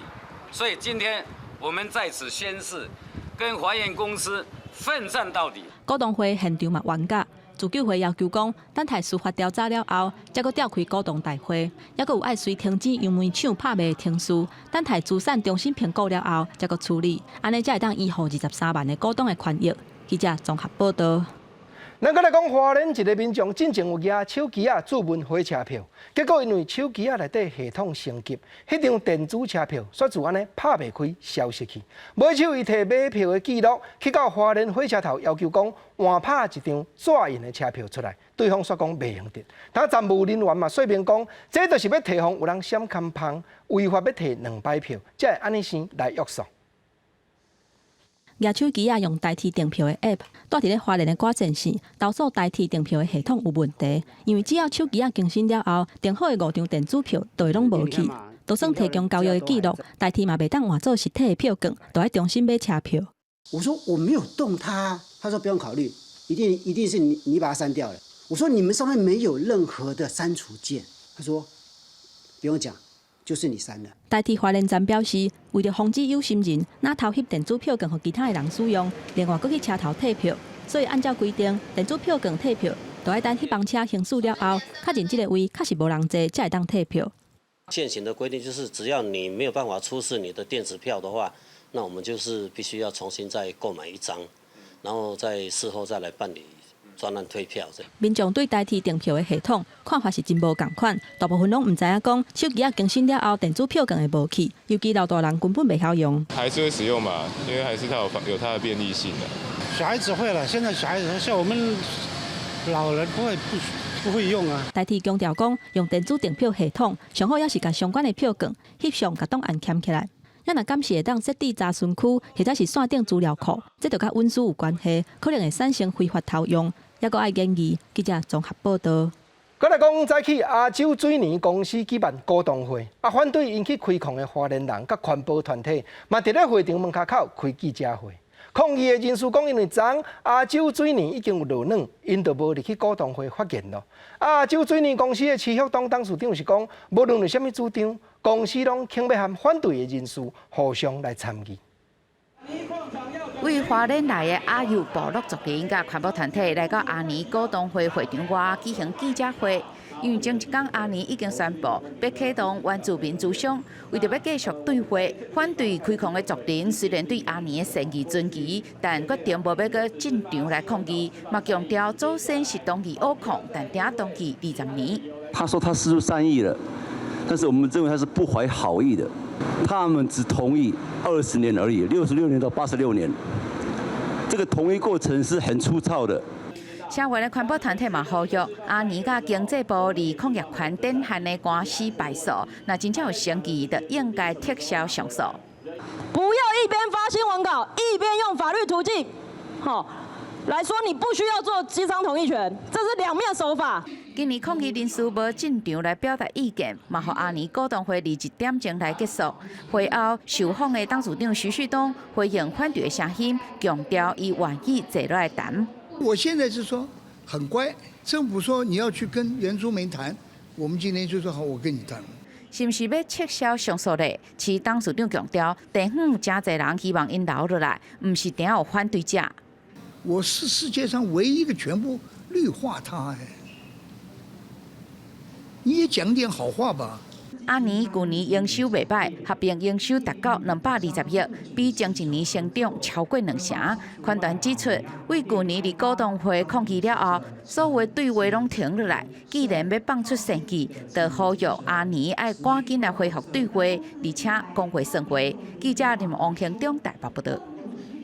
所以今天我們在此宣誓，跟華映公司奮戰到底。股東會現場嘛冤假，自救會要求講，等待司法調查了後，才閣召開股東大會，抑閣有愛隨停止楊梅廠拍賣程序，等待資產重新評估了後，才閣處理，按呢才會當維護23萬个股東的權益。記者綜合報導。咱閣來講，花蓮一个民眾進前有舉手機仔自問火車票，結果因為手機仔內底系統升級，彼張電子車票煞自按呢拍袂開，消失去。尾手伊提買票的記錄，去到花蓮火車頭要求講換拍一張紙印的車票出來，對方煞講袂用得。但站務人員嘛說明講，這就是欲提防有人閃空芳，違法欲提兩擺票，才會按呢生來約束。舉手機仔用台鐵訂票的 App，蹛佇咧花蓮的歌前線，投訴台鐵訂票的系統有問題，因為只要手機仔更新了後，訂好的五張電子票就會攏無去。就算提供交易的記錄，台鐵嘛袂當換做實體的票券，就愛重新買車票。我說我沒有動它，他說不用考慮，一定一定是你把它刪掉了。我說你們上面沒有任何的刪除鍵，他說不用講，就是你刪的。台鐵花蓮站表示，為著防止有心人若偷翕電子票券予其他的人使用，另外閣去車頭退票，所以按照規定，電子票券退票，就愛等彼班車行駛了後，確認這个位確實無人坐，才會當退票。現行的規定就是，只要你沒有辦法出示你的電子票的話，那我們就是必須要重新再購買一張，然後再事後再來辦理專案退票。民眾對台鐵訂票的系統看法是真無仝款，大部分攏毋知影講手機仔更新了後，電子票券會無去，尤其老大人根本袂曉用。還是會使用嘛，因為還是它有它的便利性的。小孩子會了，現在小孩子像我們老人不會用啊。台鐵強調講，用電子訂票系統，上好也是共相關的票券翕相共檔案抛起來。咱若敢是會當設置查詢區，或者是線頂資料庫，這就佮隱私有關係，可能會產生非法偷用，猶閣愛研議。記者綜合報導。閣來講，早起亞洲水泥公司舉辦股東會，啊，反對𪜶去開礦的花蓮人佮環保團體，嘛佇咧會場門跤口開記者會。抗議的人士講，因為昨亞洲水泥已經有落軟，𪜶就無入去股東會發言咯。亞洲水泥公司的徐旭東董事長是講，無論有啥物主張，公司攏肯欲和反對的人士互相來參與。為花蓮來的阿尤部落族人佮環保團體來到阿年股東會會場外舉行記者會，因為前一工阿年已經宣布欲啟動原住民諮商，為著欲繼續對話，反對開礦的族人雖然對阿年的善意存疑，但決定無欲閣進場來抗議，嘛強調祖先是同意挖礦，但定同意20年。他說他釋出善意了，但是我們認為他是不懷好意的。他們只同意20年而已，66年到86年，這個同意過程是很粗糙的。聲援的環保團體嘛呼籲阿年佮經濟部佇礦業權典範的官司敗訴，若真正有誠意，就應該撤銷上訴。不要一邊發新聞稿，一邊用法律途徑，好來說你不需要做諮商同意權，這是兩面手法。今年抗議人士無進場來表達意見，嘛予阿年股東會21點鐘來結束。會後受訪的董事長徐旭東回應反對的聲音，強調伊願意坐落來談。我現在是說很乖，政府說你要去跟原住民談，我們今天就說好，我跟你談。是毋是欲撤銷上訴咧？徐董事長強調，地方誠濟人希望𪜶留落來，毋是定有反對者。我是世界上唯一一個全部綠化它，你也講點好話吧。阿年舊年營收袂䆀，合併營收達到220億，比前一年成長超過兩成。寬團指出，為舊年佇股東會抗議了後，所有對話攏停落來。既然欲放出善意，就呼籲阿年愛趕緊來恢復對話，而且講話算話。記者林王興中台北報導。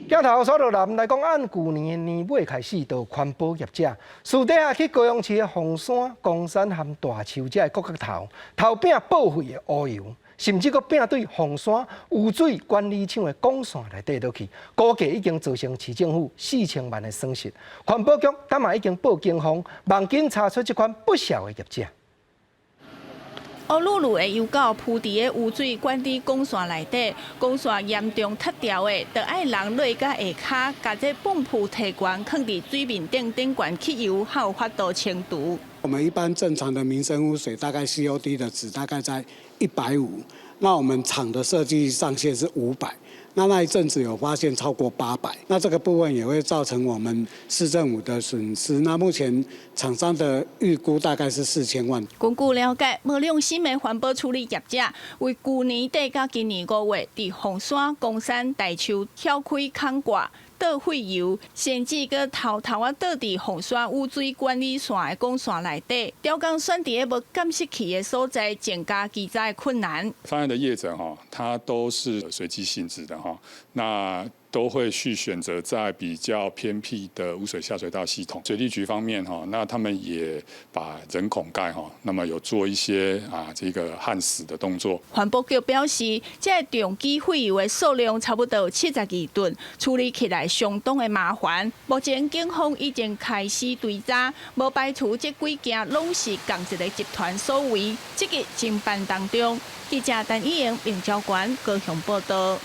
鏡頭紲落來來講，按舊年的年尾開始，就環保業者私底下去高雄市的鳳山、岡山和大樹遮的各角頭，偷拚報廢的烏油，甚至閣拚對鳳山污水管理廠的管線內底落去，估計已經造成市政府4000萬的損失。環保局當嘛已經報警方，網緊查出這款不肖的業者。烏漉漉的油垢鋪佇个污水管理管線內底，管線嚴重塌掉的，著愛人落到下跤，共這泵浦提懸，囥佇水面頂頂懸去油，才有法度清除。我們一般正常的民生污水大概 COD 的值大概在150，那我們廠的設計上限是500，那那一陣子有發現超過800，那這個部分也會造成我們市政府的損失。那目前廠商的預估大概是4000萬。根據了解，無良心的環保處理業者，為舊年底到今年5月，佇鳳山、岡山、大樹撬開空蓋倒廢油，甚至閣偷偷仔倒佇鳳山污水管理線的管線內底，刁工選佇个無監視器的所在，增加稽查的困難。犯案的業者哈，他都是隨機性質的哈，那。都會去選擇在比較偏僻的污水下水道系統。水利局方面哈，那他們也把人孔蓋哈，那麼有做一些啊這個焊死的動作。環保局表示，這個重機廢油的數量差不多有72噸，處理起來相當的麻煩。目前警方已經開始追查，無排除這幾件攏是仝一个集團所為，積極偵辦當中。記者陳以瑩、林昭冠高雄報道。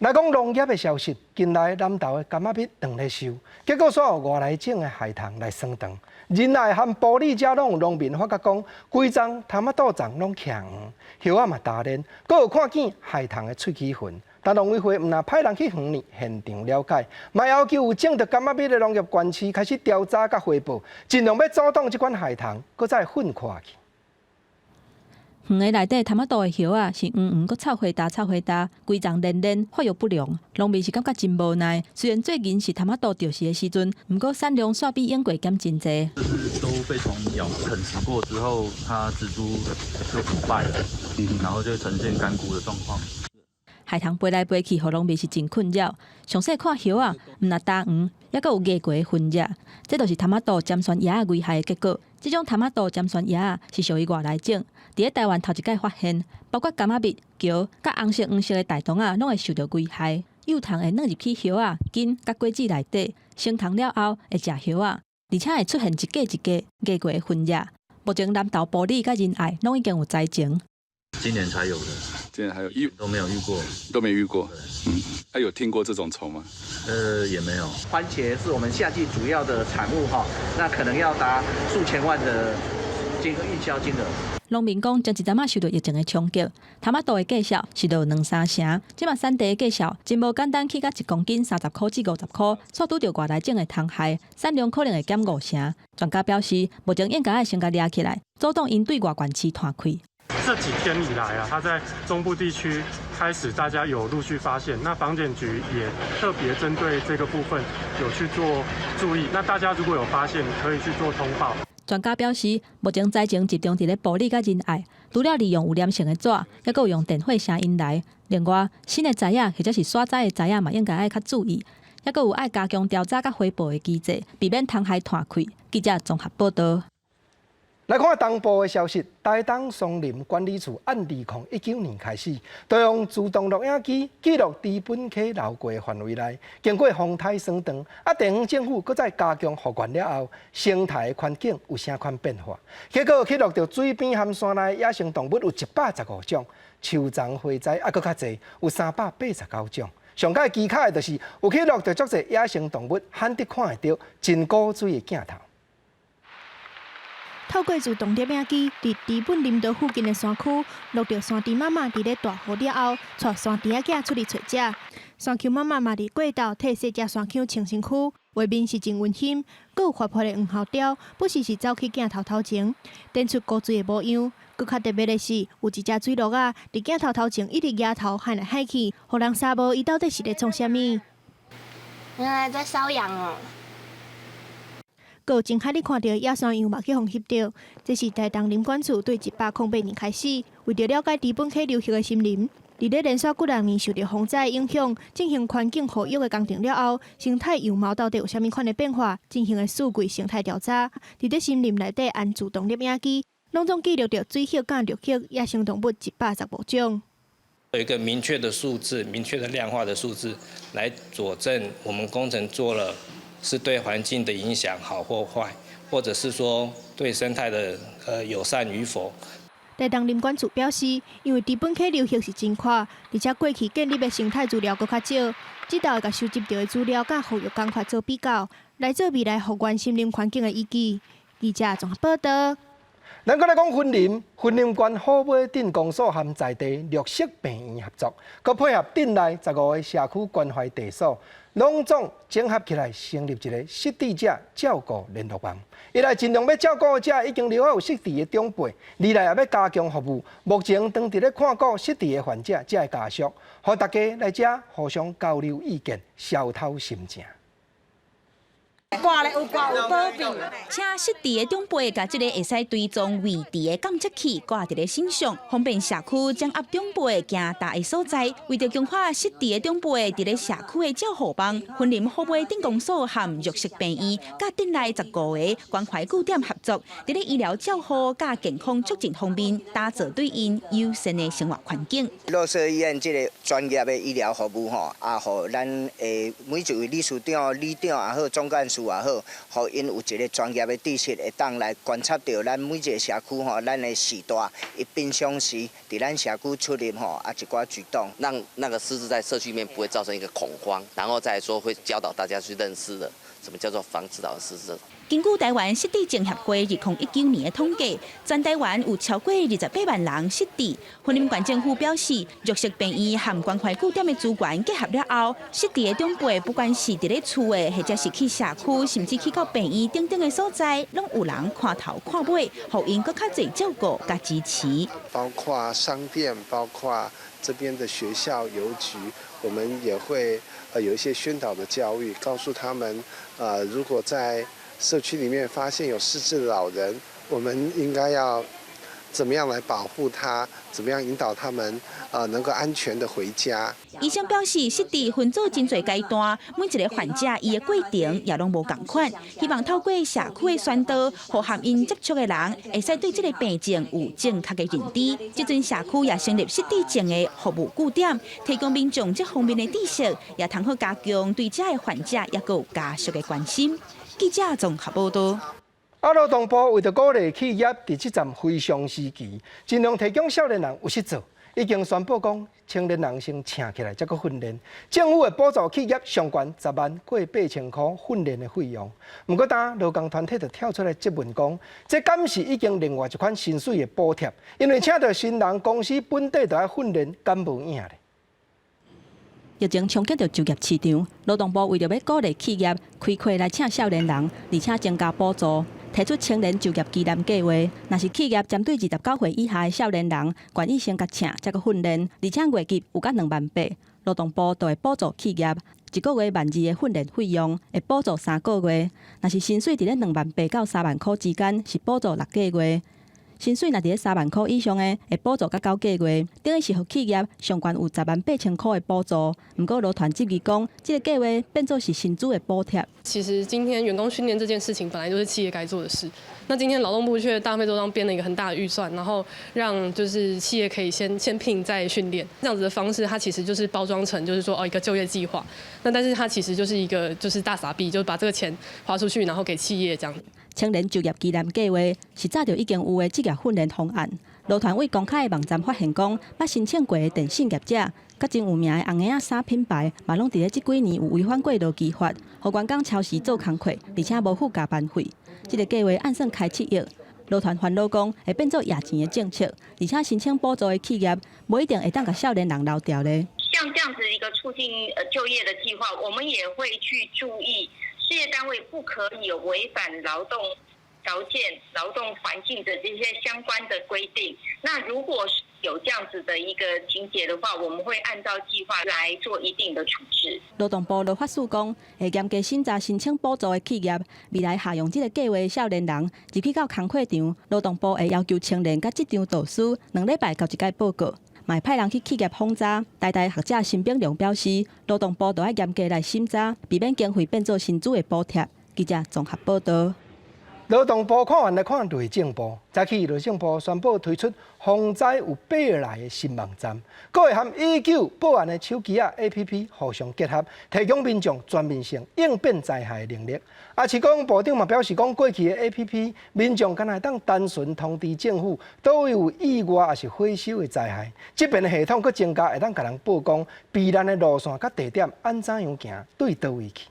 來講農業的消息，近來南投的柑仔蜜斷咧收，結果煞有外來種的害蟲來生長。仁愛和埔里遮攏有農民發覺講，規叢蟶仔肚叢攏徛黃，葉仔嘛焦爛，閣有看見害蟲的喙齒痕。但農委會毋但派人去園內現場了解，嘛要求有種著柑仔蜜的農業縣市開始調查佮匯報，盡量欲阻擋這款害蟲閣再混闊去。園的內底蟶仔肚的葉仔是黃黃閣臭灰焦臭灰焦，規叢連連發育不良，農民是感覺真無奈。雖然最近是蟶仔肚著時的時陣，毋過產量煞比往過減真濟。就是都被蟲咬啃食過之後，它植株就腐敗了，然後就呈現乾枯的狀況。害蟲飛來飛去，予農民是真困擾。詳細看葉仔，毋但焦黃，猶閣有壓過的痕跡，這就是蟶仔肚尖酸蛾仔危害的結果。這種蟶仔肚尖酸蛾仔是屬於外來種，佇咧台灣頭一擺發現，包括柑仔蜜、蕎、佮紅色、黃色的大桐仔，攏會受著危害。幼蟲會鑽入去葉仔、根佮果子內底，成蟲了後會食葉仔，而且會出現一塊一塊壓過的痕跡。目前南投埔里佮仁愛攏已經有災情。今年才有的，今年還有遇都沒有遇過，都沒遇過。嗯，還有聽過這種蟲嗎？也沒有。番茄是我們夏季主要的產物哈，那可能要達數千萬的金運銷金額。農民講，前一陣仔受到疫情的衝擊，蟶仔肚的價數是落兩三成。這馬產地的價數真無簡單，起價1公斤30塊至50塊，煞拄著外來種的蟲害，產量可能會減五成。專家表示，目前應該愛先共掠起來，阻擋𪜶對外縣市傳開。這幾天以來啊，它在中部地區開始，大家有陸續發現。那防檢局也特別針對這個部分有去做注意。那大家如果有發現，可以去做通報。專家表示，目前災情集中佇咧埔里佮仁愛，除了利用有黏性的紙，猶閣有用電火聲引來。另外，新的栽仔或者是徙栽的栽仔嘛，應該愛較注意，猶閣有愛加強調查佮回報的機制，避免蟲害傳開。記者綜合報道。來看東部的消息，台東松林管理處按2019年開始，都用自動錄影機記錄知本溪流過的範圍內，經過風颱霜凍，啊，地方政府閣再加強復原了後，生態環境有啥款變化？結果記錄著水邊和山內野生動物有115種，樹叢火災猶閣較濟，有389種。上蓋蹊蹺的就是有記錄著足濟野生動物罕得看會著真古錐的鏡頭。透過自動攝影機，佇知本林道附近的山區，錄著山豬媽媽佇咧大雨了後，帶山豬仔囝出去揣食。山丘媽媽嘛佇過晝替細隻山丘清身軀，畫面是真溫馨。閣有活潑的黃喉貂，不時是走去鏡頭頭前，展出古錐的模樣。閣較特別的是，有一隻水鹿仔佇鏡頭頭前一直額頭喊來喊去，予人捎無伊到底是咧創啥物？原來在搔癢哦。閣有真罕你看著野山羊嘛去予翕著，這是台東林管處對108年開始，為著了解知本溪流域的森林，佇咧連續幾若年受著風災影響，進行環境復育的工程了後，生態樣貌到底有啥物款的變化，進行的四季生態調查，佇咧森林內底安自動攝影機，攏總記錄著水域佮陸域野生動物115種。有一個明確的數字、明確的量化的數字，來佐證我們工程做了。是對環境的影響好或壞，或者是說對生態的友善與否。台東林管處表示，因為知本溪流域是真闊，而且過去建立的生態資料閣較少，這道會共收集著的資料佮復育工法做比較，來做未來復原森林環境的依據。記者綜合報道。咱閣來講雲林，雲林縣虎尾鎮公所和在地綠色病院合作，閣配合鎮內15個社區關懷地所，攏總整合起來成立一個失智者照顧聯絡網。一來盡量欲照顧遮已經留有失智的長輩，二來也欲加強服務。目前當佇咧看顧失智的患者，遮的家屬，予大家來遮互相交流意見，消透心情。掛咧有掛有保庇。請失智的長輩共這个會使追蹤位置的監測器掛佇咧身上，方便社區掌握長輩行踏的所在。為著強化失智的長輩佇咧社區的照護網，雲林虎尾鎮公所和弱勢病院，佮鎮內15個關懷據點合作，佇咧醫療照護佮健康促進方面，打造對𪜶友善的生活環境。弱勢醫院這个專業的醫療服務吼，啊，予咱的每一位理事長、里長也好，總幹事也好，予𪜶有一个專業的知識，會當來觀察著咱每一个社區吼，咱的序大，伊平常時佇咱社區出入吼，啊一寡舉動，讓那個失智在社區裡面不會造成一個恐慌，然後再來說會教導大家去認識的，什麼叫做防止老人失智。根據台灣失智症協會2019年的統計，全台灣有超過28萬人失智。雲林縣政府表示，弱勢病院和關懷據點的資源結合了後，失智的長輩不管是佇咧厝的，或者是去社區，甚至去到病院等等的所在，攏有人看頭看尾，予𪜶閣較濟照顧佮支持。包括商店，包括這邊的學校、郵局，我們也會有一些宣導的教育，告訴他們，如果在社區裡面發現有失智的老人，我們應該要怎麼樣來保護他？怎麼樣引導他們能夠安全的回家？醫生表示，失智分做真濟階段，每一个患者伊的過程也攏無仝款。希望透過社區的宣導，予和𪜶接觸的人，會使對這个病症有正確的認知。這陣社區也成立失智症的服務據點，提供民眾這方面的知識，也通好加強對這个患者也閣有家屬的關心。記者綜合報道。啊，勞動部為著鼓勵企業佇這陣非常時期，盡量提供少年人有事做，已經宣布講青年人先請起來，才閣訓練。政府會補助企業上懸10萬過8000箍訓練的費用。毋過，當勞工團體就跳出來質問講，這敢是已經另外一款薪水的補貼？因為請著新人，公司本底就愛訓練，敢無影咧？疫情衝擊著就業市場，勞動部為著欲鼓勵企業開課來請少年人，而且增加補助，提出青年就業基金計劃。若是企業針對29歲以下的少年人，願意先共請，才閣訓練，而且月入有夠2萬8，勞動部就會補助企業一個月12,000的訓練費用，會補助3個月。若是薪水佇咧2萬8到3萬箍之間，是補助6個月。薪水若佇咧3萬箍以上的，會補助到9個月，等於是予企業上懸有10萬8000箍的補助。毋過勞團質疑講，這个計劃變做是薪資的補貼。其實今天員工訓練這件事情本來就是企業該做的事，那今天勞動部卻大費周章編了一個很大的預算，然後讓就是企業可以先聘再訓練，這樣子的方式，它其實就是包裝成就是說哦一個就業計劃，那但是它其實就是一個就是大撒幣，就把這個錢花出去，然後給企業這樣。青年就業基金計劃是早就已經有的職業訓練方案。勞團對公開的網站發現講，捌申請過的電信業者，佮真有名的紅鞋仔衫品牌，嘛攏佇咧這幾年有違反過勞基法，予員工超時做工課，而且無付加班費。這个計劃按算開7億，勞團煩惱講會變做掖錢的政策，而且申請補助的企業，無一定會當共少年人留牢咧。像這樣子一個促進就業的計劃，我們也會去注意。事業單位不可以有違反勞動條件、勞動環境的這些相關的規定。那如果是有這樣子的一個情節的話，我們會按照計劃來做一定的處置。勞動部羅法事講，會嚴格審查申請補助的企業，未來下用這个計劃的少年人入去到工課場，勞動部會要求青年佮職場導師2禮拜交一擺報告。嘛會派人去企業訪查。台大學者沈炳良表示，勞動部著愛嚴格來審查，避免經費變做薪資的補貼。記者綜合報道。勞動部看完來看內政部，早起內政部宣布推出防災有備而來的新網站，閣會和119報案的手機仔 APP 互相結合，提供民眾全面性應變災害的能力。啊，市講部長嘛表示講，過去的 APP 民眾敢若會當單純通知政府，佗位有意外抑是火燒的災害，這邊的系統閣增加會當共人報講避難的路線佮地點按怎樣行，對佗位去。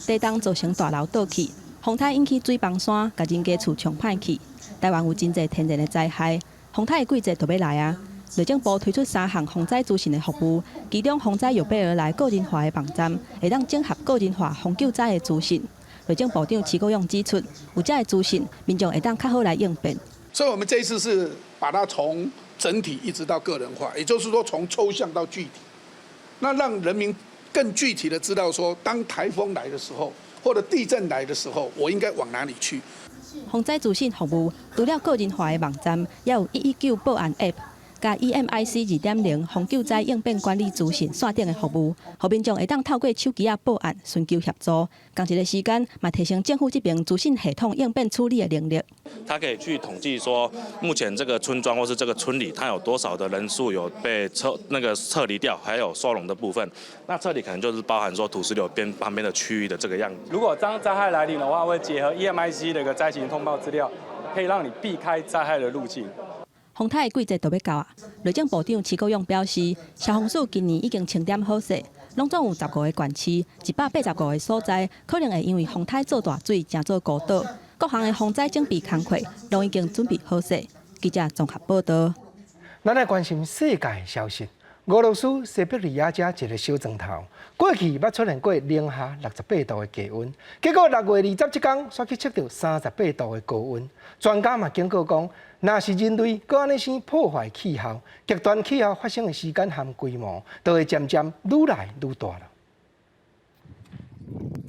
地動造成大樓倒去。風颱引起水崩山，共人家厝沖歹去。台灣有真濟天然的災害，風颱的季節就欲來啊！內政部推出三項防災資訊的服務，其中防災有備而來個人化的網站，會當整合個人化防救災的資訊。內政部長徐國勇指出，有這个資訊，民眾會當較好來應變。所以，我們這一次是把它從整體一直到個人化，也就是說從抽象到具體，那讓人民更具體的知道說，當颱風來的時候，或者地震來的時候，我應該往哪裡去？防災資訊服務除了個人化的網站，也有119報案 App，佮 EMIC 2.0防救災應變管理資訊線頂的服務，予民眾會當透過手機仔報案，尋求協助。仝一个時間，嘛提升政府這邊資訊系統應變處理的能力。他可以去統計說，目前這個村莊或是這個村裡，它有多少的人數有被撤那個撤離掉，還有收容的部分。那撤離可能就是包含說土石流邊旁邊的區域的這個樣子。如果當災害來臨的話，會結合 EMIC 的一個災情通報資料，可以讓你避開災害的路徑。風颱的季節就欲到啊！內政部長徐國勇表示，消防署今年已經清點好勢，攏總有15個縣市，185個所在，可能會因為風颱做大水，成做孤島。各項的防災準備工課，攏已經準備好勢。記者綜合報道。咱來關心世界消息。俄羅斯西伯利亞遮一个小庄頭，過去捌出現過零下68度的低溫，結果6月20這工，煞去測著38度的高溫。專家嘛警告講，若是人類閣按呢生破壞氣候，極端氣候發生的時間和規模，就會漸漸愈來愈大了。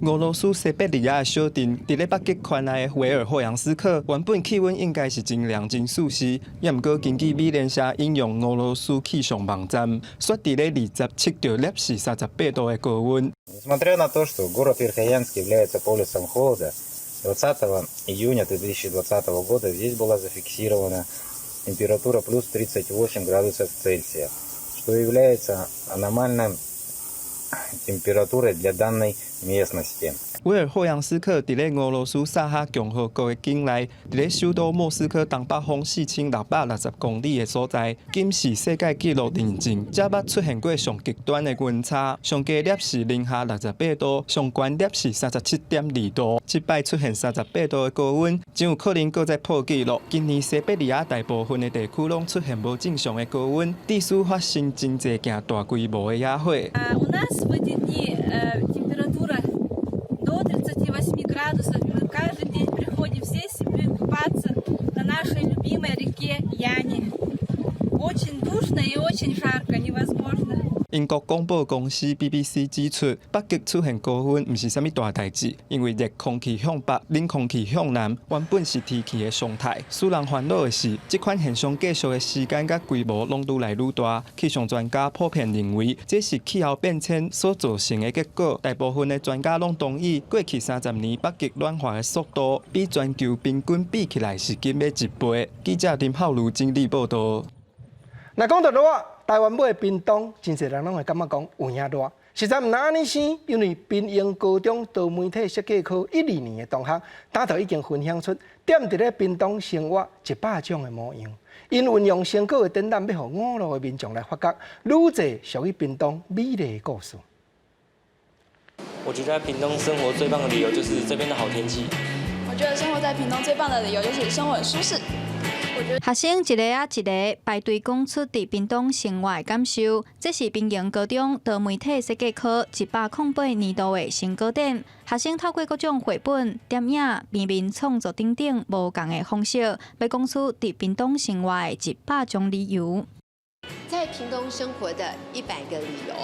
俄羅斯西伯利亞的小鎮，佇咧北極圈內的維爾霍揚斯克，原本氣溫應該是真涼真舒適，也毋過根據美聯社引用俄羅斯氣象網站，煞佇咧20測著攝氏38度的高溫。 Несмотря на то, что город Верхоянск является полюсом холода, 20 июня 2020 года здесь была зафиксирована температура плюс 38 градусов Цельсия, что является аномальной температурой для данной местности. 維爾霍揚斯克佇咧俄羅斯薩哈共和國的境內，佇咧首都莫斯科東北方4660公里的所在，金氏世界紀錄認證，遮捌出現過上極端的溫差，上低攝氏零下68度，上懸攝氏37.2度。這擺出現38度的高溫，真有可能閣再破紀錄。今年西伯利亞大部分的地區攏出現無正常的高溫，致使發生真濟件大規模的野火。 У нас в эти дни температура до 38 градусов. Мы каждый день приходим всей семьей купаться на нашей любимой реке Яне. Очень душно и очень жарко, невозможно. 英國廣播公司 BBC 指出，北極出現高溫毋是啥物大代誌，因為熱空氣向北，冷空氣向南，原本是天氣的常態。使人煩惱的是，這款現象繼續的時間佮規模攏愈來愈大。氣象專家普遍認為，這是氣候變遷所造成的結果。大部分的專家攏同意，過去30年北極暖化的速度比全球平均比起來是緊欲一倍。記者林浩如整理報道。若講到熱，台灣尾的屏東，真濟人攏會感覺講有影熱，實在毋若按呢生，因為屏東高中多媒體設計科一二年的同學，早就已經分享出踮佇咧屏東生活100種的模樣。𪜶運用成果的展覽，欲予五路的民眾來發覺，愈濟屬於屏東美麗的故事。我覺得在屏東生活最棒的理由就是這邊的好天氣。我覺得生活在屏東最棒的理由就是生活很舒適。學生一個仔一个排隊講出佇屏東生活的感受，這是屏東高中多媒體設計科108年度的成果展。學生透過各種繪本、電影、平面創作等等無仝的方式，欲講出佇屏東生活的100種理由。在屏東生活的100個理由，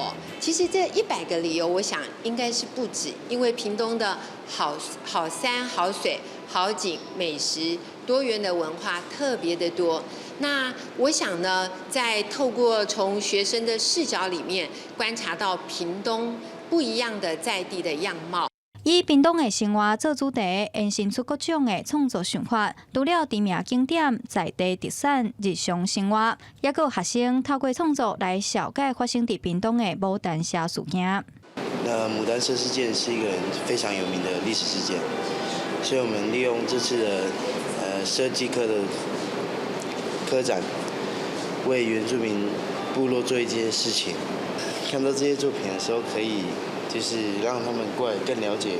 其實這一百個理由，我想應該是不止，因為屏東的好好山好水好景美食多元的文化特別的多。那我想呢，在透過從學生的視角裡面觀察到屏東不一樣的在地的樣貌。以屏東的生活做主題，延伸出各種的創作想法。除了知名景點、在地特產、日常生活，也閣有學生透過創作來紹介發生佇屏東的牡丹社事件。那牡丹社事件是一個非常有名的歷史事件，所以我們利用這次的設計科的科展，為原住民部落做一件事情。看到這些作品的時候，可以就是讓他們過來更了解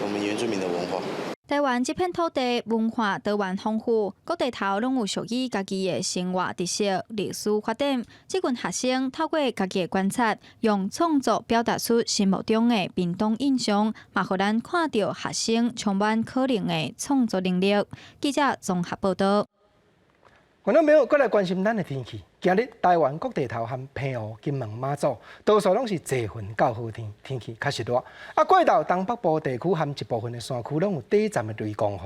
我們原住民的文化。台灣這片土地文化多元豐富，各地頭攏有屬於家己的生活特色、歷史發展。這群學生透過家己的觀察，用創作表達出心目中的屏東印象，嘛予咱看著學生充滿可能的創作能力。記者綜合報道。觀眾朋友，閣來關心咱的天氣。今日台灣各地頭和澎湖、金門、馬祖，多數攏是濟雲到好天，天氣較濕熱。啊，過晝東北部地區和一部分的山區攏有短暫的雷公雨。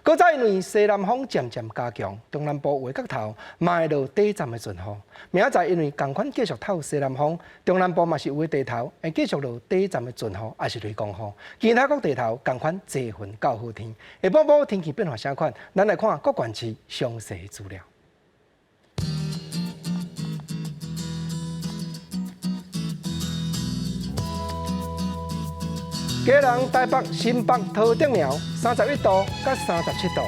閣再因為西南風漸漸加強，中南部有的角頭嘛會落短暫的陣雨。明仔載因為仝款繼續透西南風，中南部嘛是有的地頭會繼續落短暫的陣雨，抑是雷公雨。其他各地頭仝款濟雲到好天。下晡晡天氣變化啥款？咱來看各縣市詳細資料。基隆、台北、新北、桃竹苗，31度佮37度。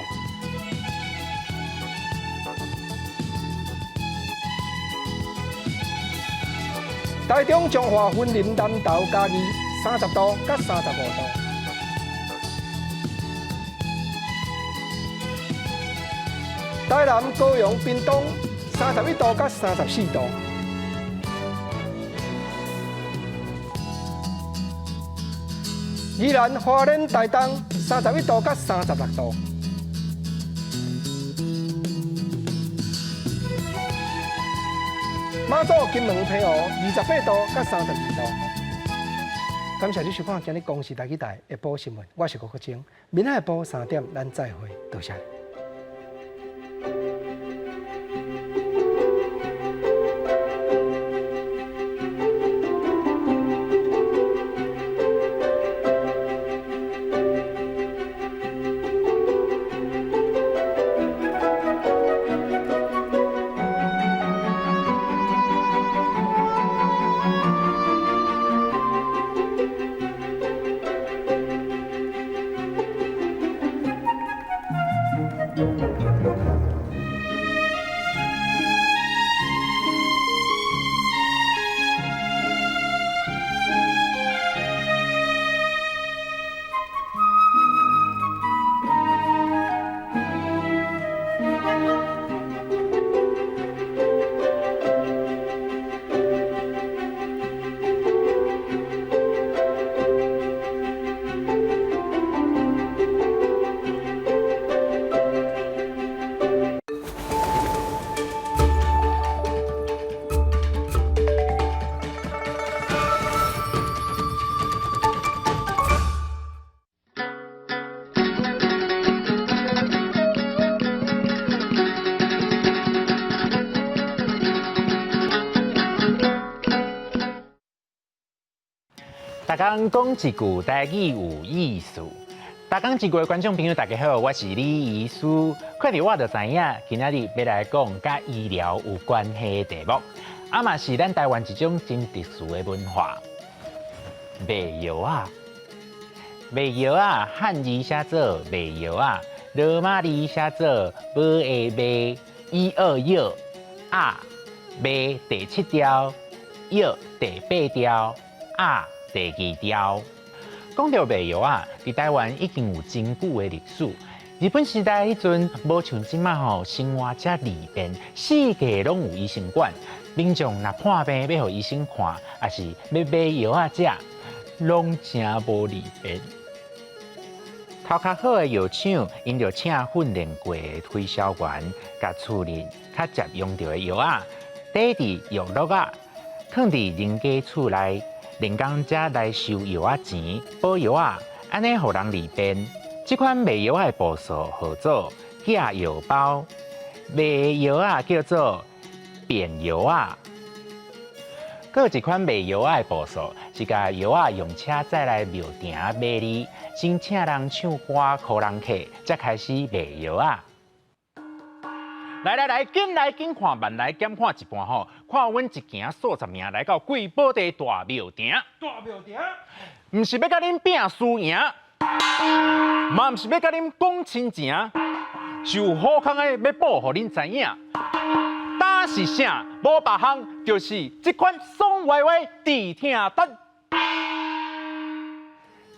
台中、彰化、雲林、南投、嘉義，30度佮35度。台南、高雄、屏東，31度佮34度。宜蘭、花蓮、台東，31度佮36度。馬祖、金門、澎湖，28度佮32度。感謝你收看今日公視台語台下晡新聞，我是郭國晶。明仔下晡3點，咱再會，多謝。逐工講一句台語有意思。逐工一句的觀眾朋友，大家好，我是李醫師。看著我就知影，今仔日欲來講佮醫療有關係的題目，啊嘛是咱台灣一種真特殊的文化——賣藥仔。賣藥仔，漢字寫做賣藥仔，羅馬字寫做無的賣，一二藥仔，賣第七調，藥第八調，仔第二調。講著賣藥仔，佇台灣已經有真久的歷史。日本時代彼陣，無像這馬吼生活遮利便，四界攏有醫生館。民眾若破病欲予醫生看，抑是欲買藥仔食，攏誠無利便。頭殼好的藥廠，𪜶就請訓練過的推銷員，共厝裡較捷用著的藥仔，底佇藥橐仔，囥佇人家厝內。連工才來收藥仔錢，補藥仔，按呢予人利便。這款賣藥仔的步數號做寄藥包，賣藥仔叫做扁藥仔。閣有一款賣藥仔的步數，是共藥仔用車載來廟埕買字，先請人唱歌唬人客，才開始賣藥仔。來來來，緊來緊看，慢來減看一半吼。看阮一行數十名來到貴寶地大廟埕。大廟埕？毋是欲共恁拼輸贏，嘛毋是欲共恁講親情，是有好康的欲報予恁知影。焦是啥？無別項，就是這款爽歪歪止疼丹。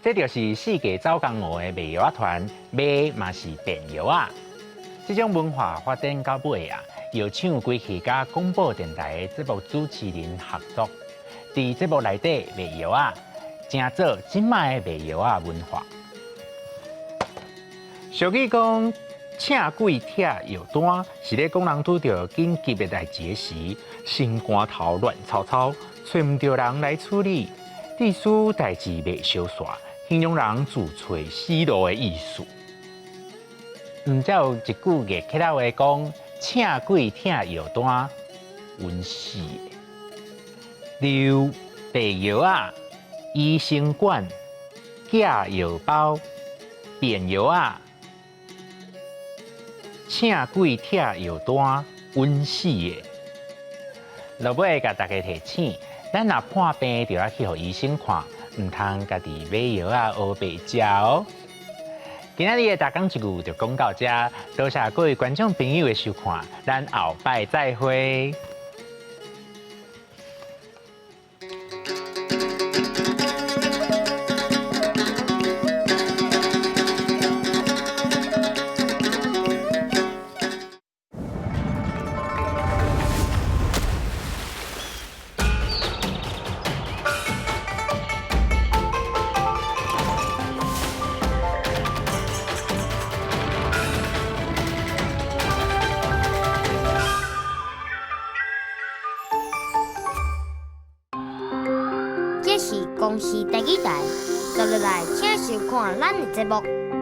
這就是四界走江湖的賣藥仔團，賣嘛是變藥仔。這種文化發展到尾啊，藥廠規氣佮廣播電臺的節目主持人合作，佇節目內底賣藥仔，成做這擺的賣藥仔文化。俗語講，請鬼拆藥單，是咧講人拄著緊急的代誌時，心肝頭亂糟糟，揣毋著人來處理，致使代誌袂相煞，形容人自揣死路的意思。毋才有一句月客話講：請鬼拆藥單，穩死的。溜白藥仔，醫生館，寄藥包，便藥仔。請鬼拆藥單，穩死的。落尾共大家提醒，咱若破病就愛去予醫生看，毋通家己買藥仔烏白食哦。今仔日的大講一句就講到這，多謝各位觀眾朋友的收看，咱後擺再會。這是公視第二台，接落來請收看咱的節目。